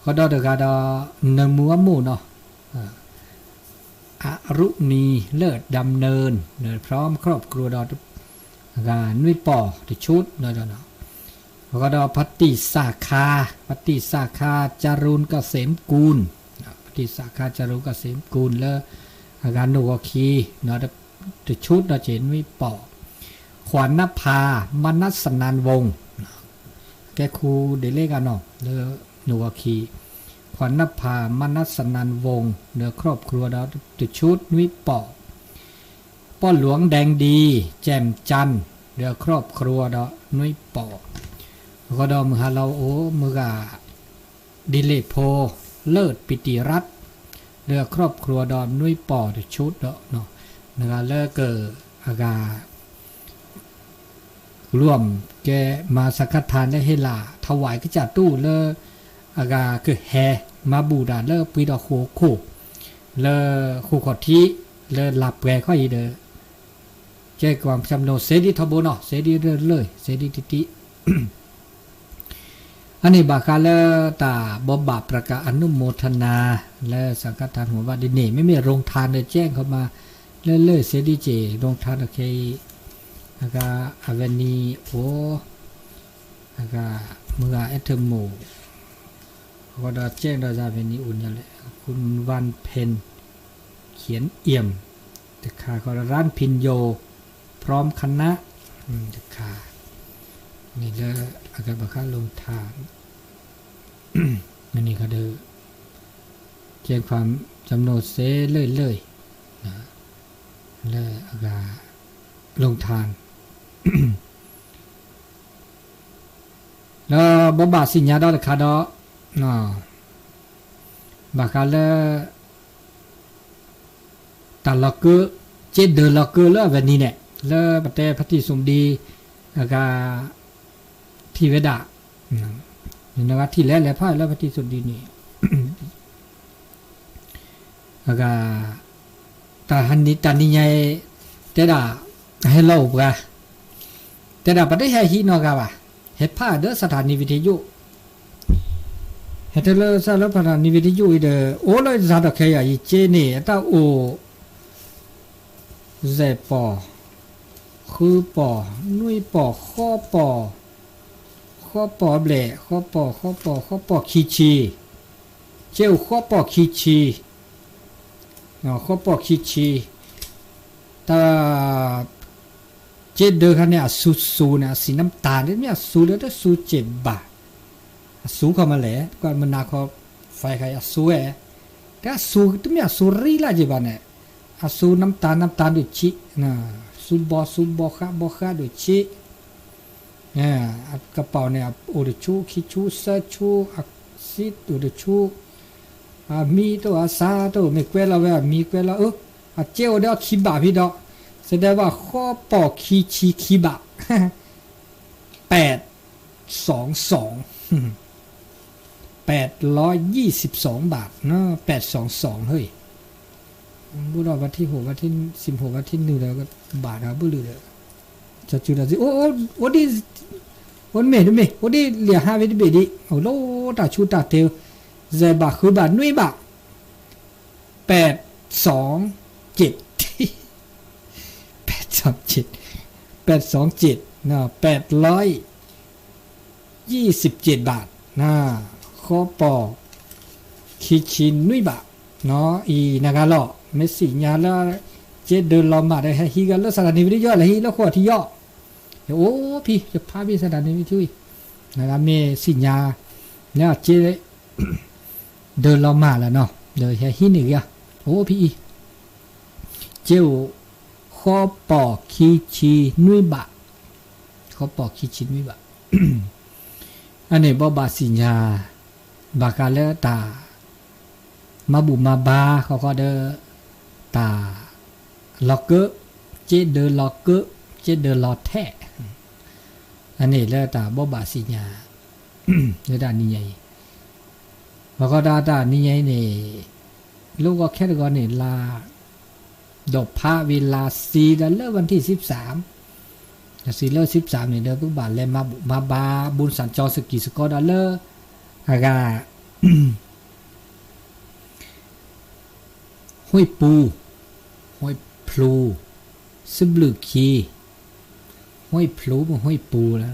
ဃီဒီးတဂၤဒီး နၢမူအမိၢ်နီၤ အရုဏီ เลิศดำเนิน พร้อมครอบครัวဒီး အဂၤနွံပီၢ်တဆူၣ်, ဃီဒီး ပတိစၢ်ခါ, ပတိစၢ်ခါ จรูญเกษมกูล, ပတိစၢ်ခါ จรูญเกษมกูล လၢ အဂၤနုာ်ဂီၤခံ တဆူၣ်ဒီးက့ၤနွံပီၢ်, ขวัญนภา มนัสนันวงศ์ ကဲခူဒ့းလ့ၣ်ဂၤနီၤ လၢနုာ်ဂီၤခံ, ขวัญนภา มนัสนันวงศ์ ဒီး ครอบครัวဒီး တဆူၣ်နွံပီၢ်, ป้อหลวงแดงดี แจ่มจันทร์ ဒီး ครอบครัวဒီးနွံပီၢ်, ဃီဒီးမုၢ်ဟါလီၤအိၣ်မုၢ်ဂၤ ဒ်လ့ၣ်ဖိ เลิศปิติรัตน์ ဒီး ครอบครัวဒီးနွံပီၢ် တဆူၣ်ဒီး နဂၤလၢက အဂၤ ร่วม ကဲမၤ สังฆทาน လၢဟ့ၣ်လၤ ถวาย ကစၢ်တူၢ်လၢ အဂၤကဟဲ မၤဘူၣ်တၢ်လၢပှ့ၤဒီးဃိာ်ခိၣ် လၢဃိာ်ခီၣ်ထံး လၢလါပှဲၤခီၣ်အံၤဒီး ကဲကွၢ် ပျၢ်မနိ စ့ဒံထီဘိနီၤ စ့ဒံလၢလၢ စ့ဒံတံတံ အန့ၣ်ဘၣ်ဃးလၢတၢ်ဘိးဘၣ် ประกาศอนุโมทนา လၢ สังฆทาน หัววัด ဒ်န့ၣ် မ့မ့ၢ် โรงทาน ဒီးကဲခီမး လၢလၢ စ့ဒံက့ၤ โรงทาน ဒီးခဲအံၤ အဂၤ အဝဲနံၤအိၣ် အဂၤ မုၢ်ဂၤ အဲၣ်ထၢၣ်မိၣ် ဃီဒီးကဲဒီး အဝဲနံၤအိၣ်ညါလၢ คุณวันเพ็ญ เขียนเอี่ยม တခါ ဃီဒီး ร้านพิญโย พร้อมคณะ တခါ န့ၣ်လၢအဂၤဘၣ်ဃး โรงทาน န့ၣ်ဃီဒီး แจ้งความจำนง စ့လၢလၢ လၢအဂၤ โรงทาน လၢဘိးဘၣ်စံၣ်ညါဒီးတခါဒီး ဘၣ်ဃးလၢ တၢ်လီၤကၢ စ့ဒၢလီၤကၢလၢအဝဲနံၤန့ၣ် လၢပတဲဖါတံၣ်စိၣ်ဒံ အဂၤ ထံၣ်ဝဲဒၣ် နဂၤထံၣ်လဲၣ်လဲၤဖးလၢဖါတံၣ်စိၣ်ဒံန့ၣ် အဂၤ တၢ်နံၤညါအံၤ တဲဒၣ် ဟဲလီၤအိၣ်ပှၤ တဲဒၣ်ပတဟဲဟံးနီတဂၤဘၣ် ဟဲဖးဒီး สถานีวิทยุ ဟဲတဲလၢစၢလၢ สถานีวิทยุ အံၤဒီး အိၣ်လၢယသးဒီးခဲအံၤ ယစ့န့ၣ် အတၢ်အိၣ် ယဲၢ်ပီၢ် ဃုပီၢ် နွံပီၢ် ဃိးပီၢ် ဃိးပီၢ်ဘျဲၣ် ဃိးပီၢ် ဃိးပီၢ် ဃိးပီၢ်ခံဆံ စ့အိၣ်ဃိးပီၢ်ခံဆံ ဃိးပီၢ်ခံဆံ တၢ် စ့ဒၢခါန့ၣ် အစူစူန့ၣ် အစံးနၢ်တၢ်န့ၣ် မ့ၢ်အစူဒီးတစူစ့းဘၣ် အစူခီမးလဲၣ် ကွၢ်မနၤခီ ဖဲခါအံၤအစူဝဲ တၢ်စူတမ့ၢ်အစူရံလၢက့ၤဘၣ်န့ၣ် အစူနၢ်တၢ်နၢ်တၢ်ဒိၣ်ဆံး စူဘီစူဘီဃးဘီဃးဒိၣ်ဆံး ကပီၤန့ၣ် အိၣ်တဆူ ခံဆူ သၢဆူ အစံၣ်အိၣ်တဆူ အမံတအိၣ် အစၢတအိၣ် မ့ၢ်ကွဲလီၤဝဲအမံကွဲလီၤ အၢ အစ့အိၣ်ဒီးခံဘးဖံဒီး စံးဒဲးဘၣ် ဃိးပီၢ်ခံဆံခံဘး ပက် စီၤစီၤ ပက်လီယံၣ်စံးစီၤဘး ပက်စီၤစီၤ ဟဲ ဘူးဒီးဝဲထံၣ်ဟိးဝဲထံၣ် စံးဟိးဝဲထံၣ်နုာ်ဒီး ဘၣ်ဒီးဘုလုဒီး ကၠီၤစူၤဒီး အိၣ်ဒ် အိၣ်မ့ၢ်တမ့ၢ် အိၣ်ဒ်လံာ်ဟးဝဲတဘ့ၣ်ဒံး အိၣ်လီၤတၢ်ဆူတၢ်တဲ ယဲၢ်ဘးဃုဘးနွံဘး ပက်စီၤက့း ပက်စီၤက့း ပက်စီၤက့း ပက်လီ ယံၣ်စံးက့းဘး ဃိးပီၢ် ခံဆံနွံဘး အံၤနဂၤလီၤ မ့ၢ်စံၣ်ညါလၢ စ့ဒၢလီၤမးဒီး ဟဲဟံးကလၢ สถานีวิทยุ လဲၤဟံးလၢဃိာ်ထံယီၣ် ယအိၣ်ဖံ ယဖးဖံ สถานีวิทยุ အံၤ နဂၤမ့ၢ်စံၣ်ညါ လၢအစ့ ဒၢလီၤမးလၢနီၤ ဒီးဟဲဟံးန့ၢ်ဂ့ၤ အိၣ်ဖံအံၤ စ့အိၣ် ဃိးပီၢ်ခံဆံနွံဘး ဃိးပီၢ်ခံဆံနွံဘး အန့ၣ်ဘိးဘၣ်စံၣ်ညါ ဘၣ်ဃးလၢတၢ် မၤဘူၣ်မၤဘါဃီဃီဒီး တၢ်လီၤကၢ စ့ဒၢလီၤကၢ စ့ဒၢလီၤထဲး အန့ၣ်လၢတၢ်ဘိးဘၣ်စံၣ်ညါ လၢတၢ်နံၤညါအံၤ ဘၣ်ဃီဒီးတၢ်နံၤညါအံၤန့ၣ် လၢဂီၤခဲတဂီၤန့ၣ် လါ ဒီးဖးဝံၤလါစံးဒီးလၢ วันที่สิบสาม စံးလၢ สิบสาม န့ၣ်ဒီး ပကဘၣ်လဲၤမၤဘူၣ်မၤဘါ บุญสัญจร စကံၢ်စကီဒီးလၢ အဂၤ ဟွံၣ်ပူၤ, ဟွံၣ်ဖျိ, စံးဘျုးခံ, ဟွံၣ်ဖျိ ဟွံၣ်ပူၤ,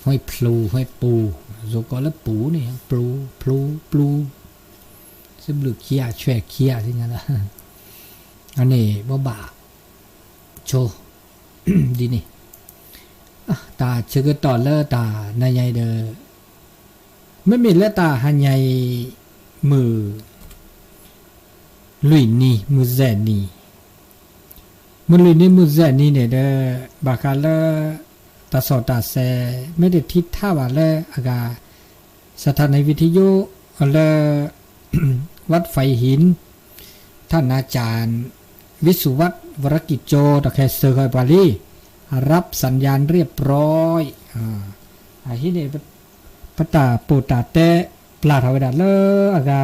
ဟွံၣ်ဖျိ ဟွံၣ်ပူၤ, ယိၤကိးလၢပူၤန့ၣ် ပျူၤ ဖျိ ပျူၤ, စံးဘျုးခံဧါ ဆွဲၣ်ခံဧါ သ့ၣ်ညါလၢ အန့ၣ် ဘၣ်ဘၣ်ဆိ ဒ်န့ၣ် တၢ်ဆၢကတီၢ်လၢတၢ်နၤညါအံၤဒီး မ့မ့ၢ်လၢတၢ်ဟါညါအံၤ မုၢ်လွံၢ်နံၤ မုၢ်စဲးနံၤ, မုၢ်လွံၢ်နံၤ မုၢ်စဲးနံၤန့ၣ်ဒီး ဘၣ်ဃးလၢ တၢ်စီၣ်တၢ်ဆဲး မ့ၢ်တထံၣ်ထၣ်ဘၣ်လၢအဂၤ สถานีวิทยุ လၢ วัดไฟหิน ท่านอาจารย์ วิสุวัฒน์ วรกิจโจ ဒီးခဲစၢဃီပှၤလံ รับสัญญาณเรียบร้อย အဟံၣ်န့ၣ် ပတၢ်ပိာ်တၢ်တဲပျၢ်ထီၣ်ဝဲဒၣ်လၢအဂၤ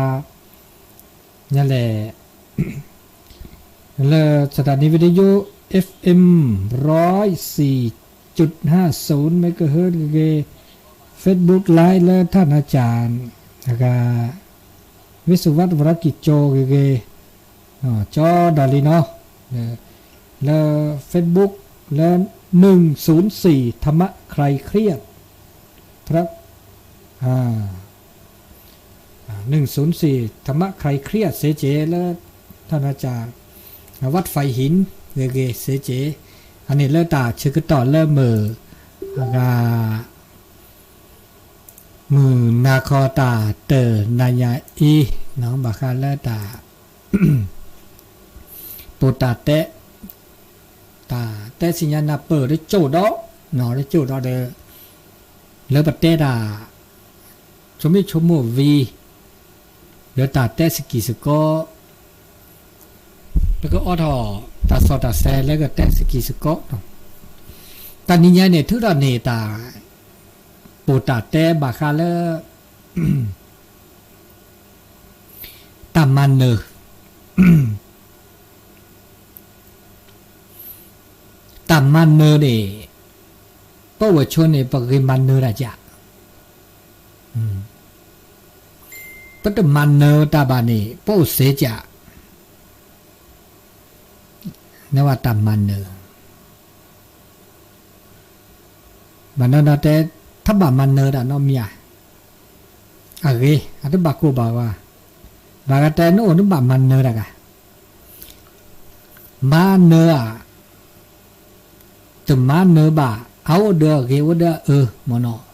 ညါလဲၣ် လၢ สถานีวิทยุ FM ร้อยสี่จุดห้าศูนย์ เมกะเฮิรตซ์ ဂ့ၤဂ့ၤ, Facebook Live လၢ ท่านอาจารย์ အဂၤ วิสุวัฒน์ วรกิจโจ ဂ့ၤဂ့ၤ ကၠီဒီးလံနီၤ လၢ Facebook လၢ หนึ่งศูนย์สี่ ธรรมะคลายเครียด พระ หนึ่งศูนย์สี่ ธรรมะคลายเครียด စ့ၢ်ကီးလၢ ท่านอาจารย์ วัดไฟหิน ဂ့ၤဂ့ၤ စ့ၢ်ကီး အန့ၣ်လၢတၢ်ဆၢကတီၢ်လၢမုၢ် အဂၤ မုၢ်နၤခီတၢ်တနၤညါအံၤ ဘၣ်ဃးလၢတၢ် ပိာ်တၢ်တဲ တၢ်တဲသ့ၣ်ညါနၢ်ပၢၢ်တကၠိၢ်ဒီး တကၠိၢ်ဒီးဒီး လၢပတဲတၢ် ဆိမိၣ်ဆိကမိၣ်ဝံၤ လၢတၢ်တဲစကံးစကီး လၢကအိးထီၣ်တၢ်စီၣ်တၢ်ဆဲးလၢကတဲစကံးစကီး တနံၤညါန့ၣ် ထုးထီၣ်န့ၢ်တၢ် ပိာ်တၢ်တဲဘၣ်ဃးလၢ တၢ်မၤနၢၤ တၢ်မၤနၢၤန့ၣ် ပဝဲဆိန့ၣ် ပဂ့ၤမၤနၢၤတၢ်ကၢ်, ပတမၤနၢၤတၢ်ဘၣ်န့ၣ် ပအိၣ်စ့ကၢ်, န့ၣ်ဝဲတၢ်မၤနၢၤ ဘၣ်နီၢ်နီၢ်တဲ ထီၣ်ဘၣ်မၤနၢၤတၢ်နီတမံၤဧါ, အဂ့ၤ အတဘၣ်ကိၢ်ဘၣ်ဂီၤ, ဘၣ်ဂၤတဲနအိၣ်နဘၣ်မၤနၢၤတၢ်ဂၤ, မၤနၢၤဧါ, တမၤနၢၤဘၣ်, အအိၣ်ဒီးအဂ့ၤ အိၣ်ဒီးအအၢ မ့ၢ်နီၤ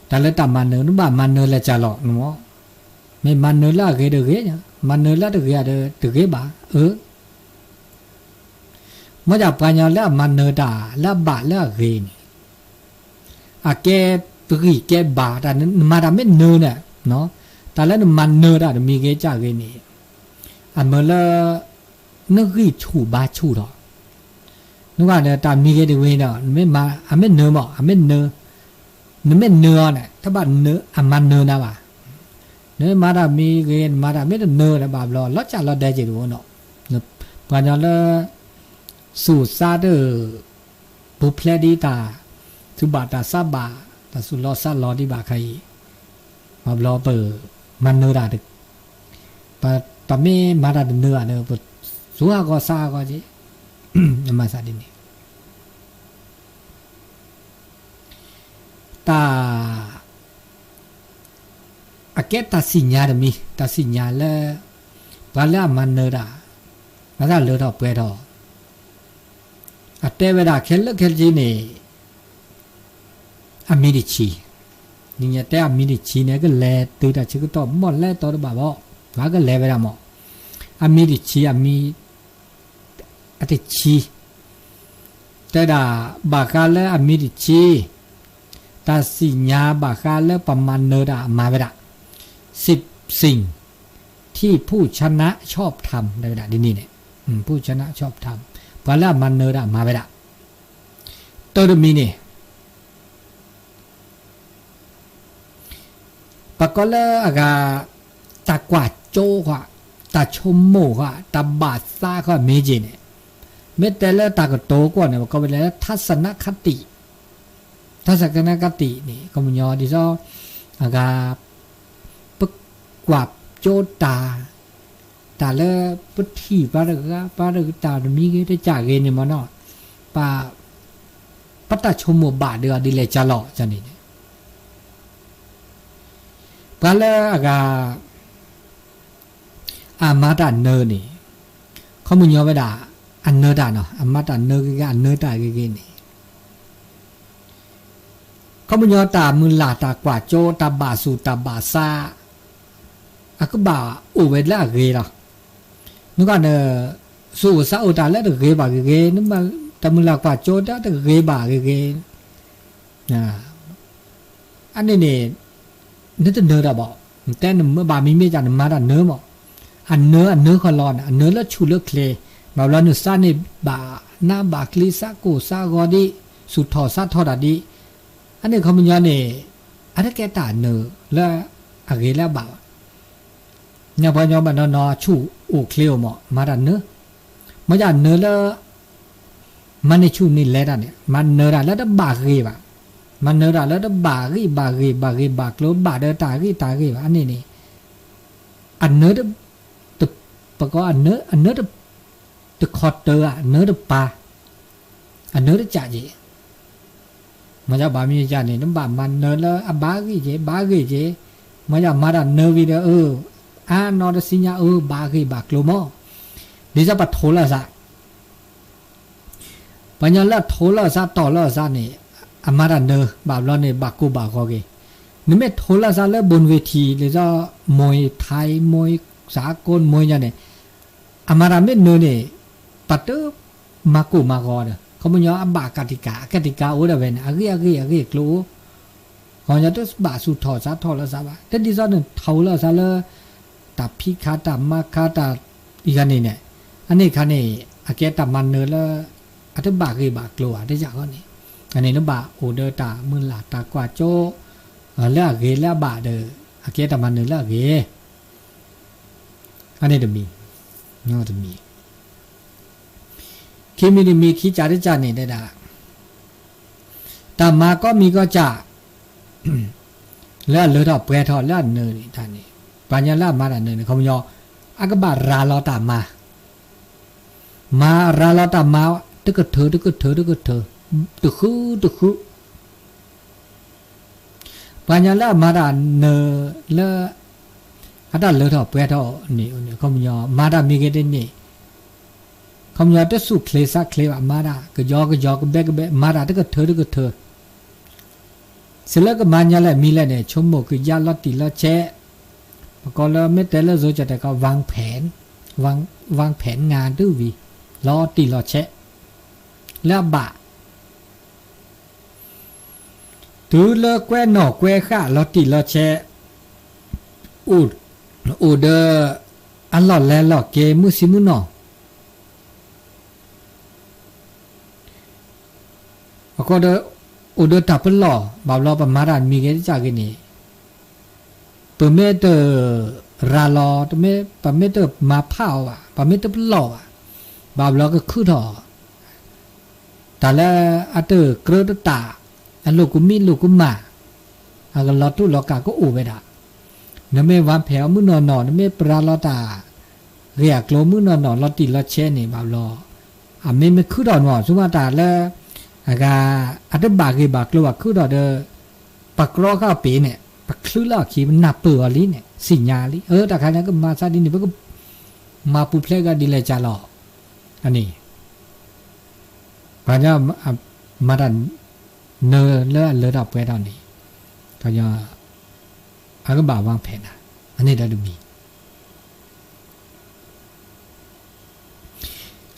တၢ်လၢတၢ်မၤနၢၤ နဘၣ်မၤနၢၤလၢကၢ်လီၤ, မ့ၢ်မၤနၢၤလၢအဂ့ၤဒီးဂ့ၤ, မၤနၢၤလၢတဂ့ၤဒီးတဂ့ၤဘၣ်, အၢ မ့ၢ်ဒၣ်ပှၤကညီလၢအမၤနၢၤတၢ်လၢအဘၣ်လၢအဂ့ၤန့ၣ်, အကဲပဂံၢ်ကဲဘါတၢ် နမၤတၢ်မ့ၢ်နၢၤန့ၣ်, တၢ်လၢနမၤနၢၤတၢ်တမံၤဂ့ၤကၢ်ဂ့ၤန့ၣ်, အမၢလၢ နဂံၢ်ဆူၣ်ဘါဆူၣ်ထီၣ်, နကွၢ်ဒီးတၢ်မံၤဂ့ၤတဂ့ၤဒီး အမ့ၢ်နၢၤမး အမ့ၢ်နၢၤ, နမ့ၢ်နၢၤအီၤန့ၣ် တဘၣ်အမၤနၢၤနၤဘၣ်, နမၤတၢ်မံၤဂ့ၤ နမၤတၢ်မ့ၢ်တနၢၤဒီးဘၣ်ဘျီ လီၤကၢ်လီၤဒဲက့ၤတအိၣ်နီၤ, ပှၤကညီလၢ သူၣ်စါတၢ် ပူၤဖျဲးဒ်တၢ် သူၣ်ဘၣ်တၢ်စၢ်ဘၣ် တၢ်သူၣ်လီၤစၢ်လီၤဒံးဘၣ်ခါအံၤ, ဘၣ်ဘျီပမၤနၢၤတၢ် ပတၢ်မ့ၢ်မၤတၢ်တနၢၤဘၣ်ဒီး ပသူၣ်ဟးဂီၤစၢ်ဟးဂီၤက့ၤ, မၤသးဒ်န့ၣ် တၢ် အကဲတၢ်စံၣ်ညါတမံၤ တၢ်စံၣ်ညါလၢ ပှၤလၢအမၤနၢၤတၢ် ဘၣ်ဆၣ်လၢထီၣ်ပှဲၤထီၣ် အတဲဝဲဒၣ်ခဲလၢာ်ခဲဆ့န့ၣ် အမံၤတဆံ, နံၤညါတဲအမံၤတဆံန့ၣ် ကလဲၤတုၤတၢ်ဆၢကတီၢ်မီၢ်လဲၣ်တီတဘၣ်ဘၣ်, ပှၤကလဲၤဝဲဒၣ်မီၢ်, အမံၤတဆံ အမံၤ အတဆံ တဲဒၣ် ဘၣ်ဃးလၢအမံၤတဆံ တၢ်စံၣ်ညါဘၣ်ဃးလၢပမၤနၢၤတၢ်မၤဝဲဒၣ် สิบสิ่งที่ผู้ชนะชอบทำ တဲဝဲဒၣ်ဒ်န့ၣ်န့ၣ် ผู้ชนะชอบทำ ပှၤလၢအမၤနၢၤတၢ်မၤဝဲဒၣ် တၢ်တမံၤန့ၣ် ပကိးလၢအဂၤ တၢ်ကွၢ်ကၠိဃီ, တၢ်ဆိကမိၣ်ဃီ, တၢ်ဘၣ်သးဃီမ့ၢ်က့ၤန့ၣ်, မ့ၢ်တဲလၢတၢ်ကတိၤကွီၢ်န့ၣ် ပကိးဝဲလၢ ทัศนคติ တၢ်ဆၢကနၣ်ကတံာ်န့ၣ် ခီပညီဒ်သိး အဂၤ ပကွၢ်ကၠိတၢ် တၢ်လၢပထံၣ်ပှၤတဂၤ ပှၤတဂၤတၢ်တမံၤဂ့ၤ တကးဂ့ၤန့ၣ်မ့ၢ်နီၤ ပ ပတၢ်ဆိကမိၣ်ဘၣ်ဒီးအီၤဒ်လဲၣ်ကလီၤန့ၣ် ပှၤလၢအဂၤ အမၤတၢ်နၢန့ၣ် ခီပညီဝဲဒၣ် အနၢတၢ်နီၤ အမၤတၢ်နၢဂ့ၤဂ့ၤ အနၢတၢ်ဂ့ၤဂ့ၤန့ၣ် ခီပညီတၢ်မုၢ်လၢ်တၢ်ကွၢ်ကၠိ တၢ်ဘၣ်သူၣ်တၢ်ဘၣ်သး အကဘၣ်အိၣ်ဝဲလၢအဂ့ၤလီၤ. နကီန့ၣ် သူၣ်အိၣ်သးအိၣ်တၢ်လၢတဂ့ၤဘၣ်ဂ့ၤဂ့ၤ နမၤတၢ်မုၢ်လၢ်ကွၢ်ကၠိတၢ်တဂ့ၤဘၣ်ဂ့ၤဂ့ၤ အန့ၣ်န့ၣ် နတနၢတၢ်ဘၣ်, နတဲနမၤဘၣ်မံၤမ့ၢ်ကနမၤတၢ်နၢမး, အနၢအနၢဃီလီၤန့ၣ် အနၢလၢဆူၣ်လၢချ့, ဘၣ်ဘျီနုၤသးန့ၣ်ဘၣ်နးဘၣ်ကျံ သးကိၢ်သးဂီၤဒံး, သူၣ်ထီၣ်သးထီၣ်တၢ်ဒံး, အန့ၣ်ခီပညီန့ၣ် အတကဲတၢ်နၢလၢအဂ့ၤလၢအဘၣ်ဘၣ်. ညါပှၤညီဘၣ်နီၢ်နီၢ် ဆူၣ်အိၣ်ချ့အိၣ်မး မၤတၢ်နၢ, မ့ၢ်ဒ်နၢလၢ မၤန့ၢ်ဆူၣ်န့ၢ်လဲၤတၢ်န့ၣ် မၤနၢတၢ်လၢတဘၣ်ဂ့ၤဘၣ်, မၤနၢတၢ်လၢတဘၣ်ဂ့ၤဘၣ်ဂ့ၤ ဘၣ်ဂ့ၤဘၣ်ကျိၤ ဘၣ်ဒီးတၢ်ဂ့ၤတၢ်ဂ့ၤဘၣ် အန့ၣ်န့ၣ် အနၢ ပကိးအနၢ အနၢ တခီတၢၤဧါ အနၢတပၤ, အနၢတကးက့ၤ မ့ၢ်ယဘၣ်မ့ၢ်ယန့ၣ် နဘၣ်မၤနၢလၢအဘၣ်ဂ့ၤက့ၤ ဘၣ်ဂ့ၤက့ၤ, မ့ၢ်ယမၤတၢ်နၢဝံၤဒီး အၢ အါနီတစံညါအၢ ဘၣ်ဂ့ၤဘၣ်ကျိၤမး, ဒ်သိးပထိလၢအသး ပှၤညီလၢအထိလၢအသးတီၢ်လၢအသးန့ၣ် အမၤတၢ်နၢ ဘၣ်ဘျီန့ၣ် ဘၣ်ကိၢ်ဘၣ်ဂီၤက့ၤ, နမ့ၢ်ထိလၢအသးလၢ ဘိၣ်နဝ့ၤထံး လၢ မွ့ၤထါ မွ့ၤစးကိ မွ့ၤညါန့ၣ် အမၤတၢ်မ့ၢ်နၢန့ၣ် ပှၤတမၤကိၢ်မၤဂီၤဒီး ခီပညီအဘၣ်ကးတံာ်ကး အကးတံာ်ကးအိၣ်ဒၣ်ဝဲန့ၣ် အဂ့ၢ်အဂ့ၢ်အဂ့ၢ်အကျိၤအိၣ်, ခီပညီတဘၣ်သူၣ်ထီၣ်သးထီၣ်လၢသးဘၣ် တဒ်သိးနထိလၢသးလၢ တၢ်ဖံးခါတၢ်မၤခါတၢ်အံၤခါန့ၣ်န့ၣ်, အန့ၣ်ခါန့ၣ် အကဲတၢ်မၤနၢလၢ အတဘၣ်ဂ့ၤဘၣ်ကျိၤဘၣ်တယၢ်ဃီန့ၣ်, အန့ၣ်နဘၣ်အိၣ်ဒီးတၢ်မုၢ်လၢ်တၢ်ကွၢ်ကၠိ လၢအဂ့ၤလၢအဘၣ်ဒီး အကဲတၢ်မၤနၢလၢအဂ့ၤ, အန့ၣ်တမံၤ, တမံၤ ခံမံၤတမံၤခံကးတကးန့ၣ်ဒဲဒၣ် တၢ်မၤကိးမံၤကိးကး လၢအလၢထီၣ်ပှဲၤထီၣ်လၢအနၢန့ၣ်တၢ်န့ၣ်, ပှၤညီလၢအမၤတၢ်နၢန့ၣ် ခီပညီ အကဘၣ်ရၤလီၤတၢ်မၤ, မၤရၤလီၤတၢ်မၤ တကထၢတကထၢတကထၢ, တဃုတဃု ပှၤညီလၢအမၤတၢ်နၢလၢ အတၢ်လၢထီၣ်ပှဲၤထီၣ်န့ၣ် ခီပညီ မၤတၢ်မံၤဂ့ၤတန့ၢ်, ခီပညီတသူၣ်ချ့သးချ့ဘၣ် မၤတၢ်ကယီကယီကဘဲကဘဲ မၤတၢ်တကထၢတကထၢ, စ့လၢကမၤညါလဲၣ်မံၤလဲၣ်န့ၣ် ဆိကမိၣ်ကယၢ်လီၤတံၢ်လီၤဆဲး, ပကိးလၢမ့ၢ်တဲလၢ စိၤကတဲကီး วางแผน, วางแผนงาน တုၤဝံၤ လီၤတံၢ်လီၤဆဲး လၢအဘၣ် တုၤလၢကွဲနီၣ်ကွဲဃာ်လီၤတံၢ်လီၤဆဲး, အိၣ်ဒီး အလီၢ်လဲၤလီၢ်က့ၤမုၢ်ဆံမုၢ်နီၢ်, အဃိဒီး အိၣ်ဒီးတၢ်ပလီၢ် ဘၣ်ဘျီပမၤတၢ်မံၤဂ့ၤတကးဂ့ၤန့ၣ် ပမ့ၢ်တရၤလီၤ ပမ့ၢ်တမၤဖးအီၤဘၣ် ပမ့ၢ်တပလီၢ်ဘၣ် ဘၣ်ဘျီကခုၣ်ထီၣ် တၢ်လၢအတကြၢးတတၢ် အလိာ်ကမံလိာ်ကမၣ် အကလီၤတူာ်လီၤကာ်ကအိၣ်ဝဲဒၣ်, နမ့ၢ် วางแผน အီၤမုၢ်နီၢ်နီၢ် နမ့ၢ်ပရၤလီၤတၢ် ဂ့ၢ်အကျိၤမုၢ်နီၢ်နီၢ် လီၤတံၢ်လီၤဆဲးန့ၣ် ဘၣ်ဘျီ အမ့ၢ်မ့ၢ်ခုၣ်ထီၣ်နီၤ ဆိကမိၣ်တၢ်လၢ အဂၤ အတဘၣ်ဂ့ၤဘၣ်ကျိၤဘၣ်ခုၣ်ထီၣ်ဒီး ပကြၢးဃာ်ပ့ၤန့ၣ် ပချုးလၢအခံ ပနၢ်ပၢၢ်အီၤလံန့ၣ် သ့ၣ်ညါလံ အၢ တၢ်ခါန့ၣ် ကမၤသးဒ်န့ၣ် ပကမၤပူၤဖျဲးကဒ်လဲၣ်ကလီၤ အန့ၣ် ပှၤညီ မၤတၢ်နၢလၢအလၢထီၣ်ပှဲၤထီၣ်န့ၣ် ပှၤညီ အကဘၣ် วางแผน နၤ အန့ၣ်ဒီးတမံၤ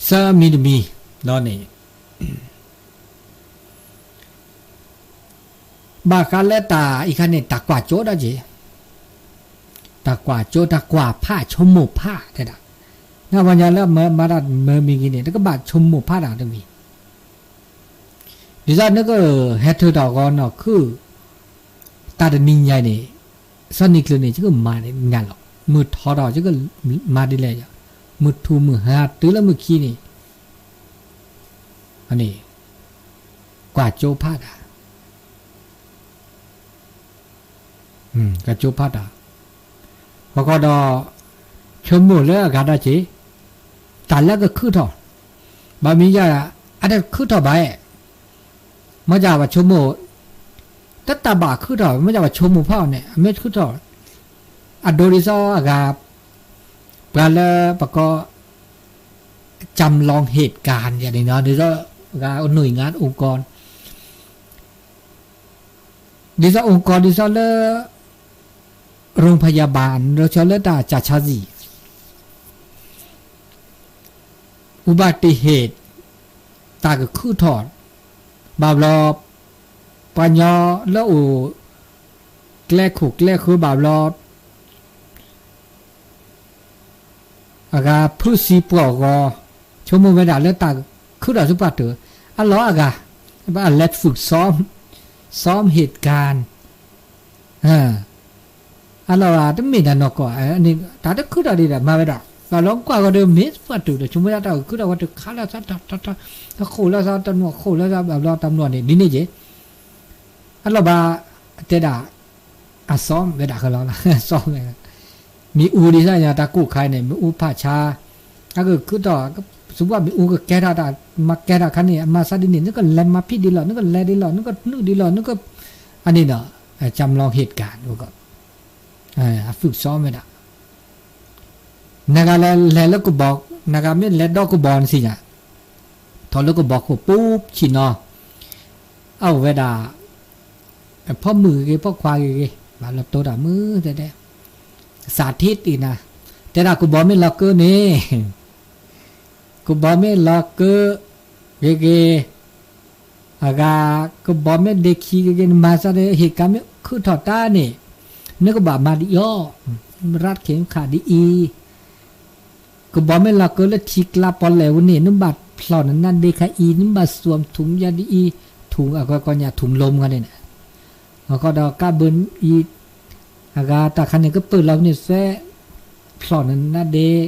သၢမံၤတမံၤလီၤန့ၣ် ဘၣ်ဃးလၢတၢ်အံၤခါန့ၣ် တၢ်ကွၢ်ကၠိဒၣ်က့ၤ တၢ်ကွၢ်ကၠိ တၢ်ကွၢ်ဖး ဆိကမိၣ်ဖးတဲဒၣ် နပှၤညီလၢမၤတၢ်မၢမံၤဂ့ၤန့ၣ် တကဘၣ်ဆိကမိၣ်ဖးတၢ်တမံၤ ဒ်သိးနကဟဲထၢၣ်ထီၣ်ဂီၤနီၢ်ခုၣ် တၢ်တနံၤညါန့ၣ် စီၤနံၤကျၢၤန့ၣ် ယကမၤညါလီၤ မုၢ်ထီၣ်ထီၣ် ယကမၤဒ်လဲၣ် မုၢ်ထူၣ်မုၢ်ဟါတုၤလၢမုၢ်ခံန့ၣ် အန့ၣ် ကွၢ်ကၠိဖးတၢ် ကၠိဖးတၢ်, ဃီဃီဒီး ဆိကမိၣ်လၢအဂၤဒီးက့ၤ တၢ်လၢကခုၣ်ထီၣ်, ဘၣ်မ့ၢ်ယၤ အတခုၣ်ထီၣ်ဘၣ်အဲၣ်, မ့ၢ်ယၤပှၤဆိကမိၣ် တတၢ်ဘၣ်ခုၣ်ထီၣ် မ့ၢ်ယၤပှၤဆိကမိၣ်ဖးအီၤန့ၣ် အမ့ၢ်ခုၣ်ထီၣ် အဒိဒ်သိးအဂၤ ပှၤလၢပကိး จำลองเหตุการณ์ ယၤန့ၣ်နီၤ ဒ်သိး အဂၤ หน่วยงาน องค์กร ဒ်သိး องค์กร ဒ်သိးလၢ โรงพยาบาล ဒ်သိးလၢတၢ်စၢ်ဆါစံာ် อุบัติเหตุ တၢ်ကခုၣ်ထီၣ် ဘၣ်ဘျီ ပှၤကညီလၢအိၣ် ကျဲခိၣ်ကျဲဃၢဘၣ်ဘျီ အဂၤဖုးစံပှီၢ်ဂီၤ ဆိကမိၣ်ဝဲဒၣ်လၢတၢ်ခုၣ်ထီၣ်ဆူပှၢ်တၢၢ် အလီၢ်အဂၤ အလဲၤ ฝึกซ้อม ซ้อมเหตุการณ์ အလီၢ်ဂၤ တမ့ၢ်တၢ်နီၢ်ကီၢ် တၢ်တခုၣ်ထီၣ်ဒံးဒီးမၤဝဲဒၣ် ဘၣ်လီၤကွၢ်ဂီၤဒီးမ့ၢ်ပှၢ်တၢၢ်ဒီး ဆိကမိၣ်ဝဲဒၣ်တၢ်ကခုၣ်ထီၣ်ဝဲတခါလီၤသး တၢ်ဃိၣ်လီၤသး တၢ်နွံဃိၣ်လီၤသး ဘၣ်ဘျီတၢ်မနုၤန့ၣ် ဒ်န့ၣ်က့ၤ အလီၢ်ဘၣ် တဲဒၣ် အစီဝဲဒၣ်ဃီလီၤ စီဝဲ မ့ၣ်အူဒ်သိးညါ တၢ်ကိၢ်ခါအံၤန့ၣ် မ့ၣ်အူဖးဆါ အကခုၣ်ထီၣ် စံးဘၣ်မ့ၣ်အူကကဲထီၣ်တၢ် မၤကဲထီၣ်ခါန့ၣ် အမၤသးဒ်န့ၣ် နကလဲၤမၤဖံးဒ်လီၤ နကလဲၤဒ်လီၤ နကနုာ်ဒ်လီၤ နက အန့ၣ်ဒီး จำลองเหตุการณ์ အ ฝึกซ้อม ဝဲဒၣ် နဂၤလဲၤလဲၤလၢကဘီ နဂၤမ့ၢ်လဲၤဒီးကဘီနသ့ၣ်ညါ ထီၣ်လၢကဘီခိၣ်ပူၤဆံၣ်နီၤ အအိၣ်ဝဲဒၣ် ဖီမုၣ်ဂ့ၤဂ့ၤ ဖီခွါဂ့ၤဂ့ၤ ဘၣ်လီၤတိၢ်တၢ်မုၢ်တဲတဲ စးထံတ့ၢ်နၤ တဲဒၣ်ကဘီမ့ၢ်လီၤကၢန့ၣ် ကဘီမ့ၢ်လီၤကၢ ဂ့ၤဂ့ၤ အဂၤ ကဘီမ့ၢ်ဒ့ခံဂ့ၤဂ့ၤ နမၤသးဒီး ဟ့ၣ်ကါမ့ၢ်ခုၣ်ထီၣ်တၢ်န့ၣ် နကဘၣ်မၤဒ်အံၤ ရၢ်ခဲခါဒ်အံၤ ကဘီမ့ၢ်လီၤကၢလၢထံကျါပီၣ်လဲၣ်ဝဲန့ၣ် နဘၣ်ဖျီၣ်နနါဒ့ခါအံၤ နဘၣ်သွမ်ၣ်ထူၣ်ယၤဒ်အံၤ ထူၣ်အကီကီညါထူၣ်လိမ်ခါန့ၣ် အဃိဒီးကးဘၢအံၤ အဂၤတၢ်ခါန့ၣ် ကပၢၢ်လီၤန့ၣ်သဲ ဖျီၣ်နနါဒ့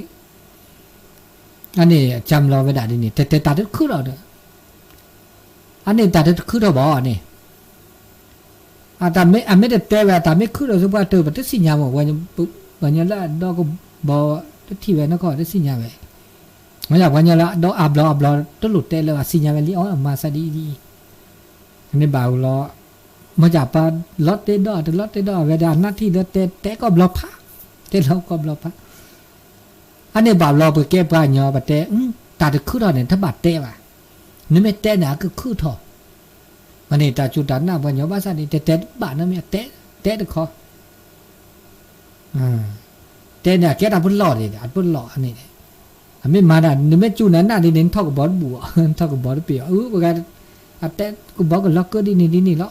အန့ၣ် အကြမ်းလီၤဝဲဒၣ်ဒ်န့ၣ် တဲတဲတၢ်တခုၣ်ထီၣ်ဒီး အန့ၣ်တၢ်တခုၣ်ထီၣ်ဘၣ်န့ၣ် အတၢ်မ့ၢ် အမ့ၢ်တတဲဝဲ တၢ်မ့ၢ်ခုၣ်ထီၣ်ဆူပှၢ်တၢၢ် ပတသ့ၣ်ညါမး ပှၤညီလၢအဒီကဘီ တထံၣ်ဝဲနီၢ်ကီၢ် တသ့ၣ်ညါဝဲ မ့ၢ်ဒၣ်ပှၤညီလၢအဒီအါဘျီအါဘျီ တလိၣ်တဲလၢၤဘၣ် သ့ၣ်ညါဝဲလံ အီ အမၤသးဒ်အံၤဒ်အံၤ န့ၣ်ဘၣ်ဝဲလီၤ မ့ၢ်ဒၣ်ပှၤလီၤတဲဒီး တလီၤတဲဒီး အဝဲဒၣ်အနၢ်ထံၣ်ဒီးတဲ တဲကီၢ်ဘျီဖး တဲလီၤကီၢ်ဘျီဖး အန့ၣ်ဘၣ်ဘျီပကဲပှၤကညီ ပတဲ တၢ်တခုၣ်ထီၣ်န့ၣ် တဘၣ်တဲဘၣ် နမ့ၢ်တဲန့ၣ် အကခုၣ်ထီၣ် မ့ၢ်န့ၣ် တၢ်စူၢ်တၢ်နာ်ပှၤကညီဘၣ်ဆၣ်န့ၣ် တဲတဲတဘၣ် နမ့ၢ်တဲ တဲတခီ တဲန့ၣ် အကဲတၢ်ပလီၢ်န့ၣ် အပလီၢ်န့ၣ် အမ့ၢ်မၤတၢ် နမ့ၢ်စူၢ်နၤနာ်ဒ်န့ၣ် နထီၣ်ကဘီတဘူၣ်အီၤ နထီၣ်ကဘီတပ့ၤအီၤ အၢ ပှၤ အတဲကဘီကလီၤကၢဒ်န့ၣ်ဒ်န့ၣ်လီၤ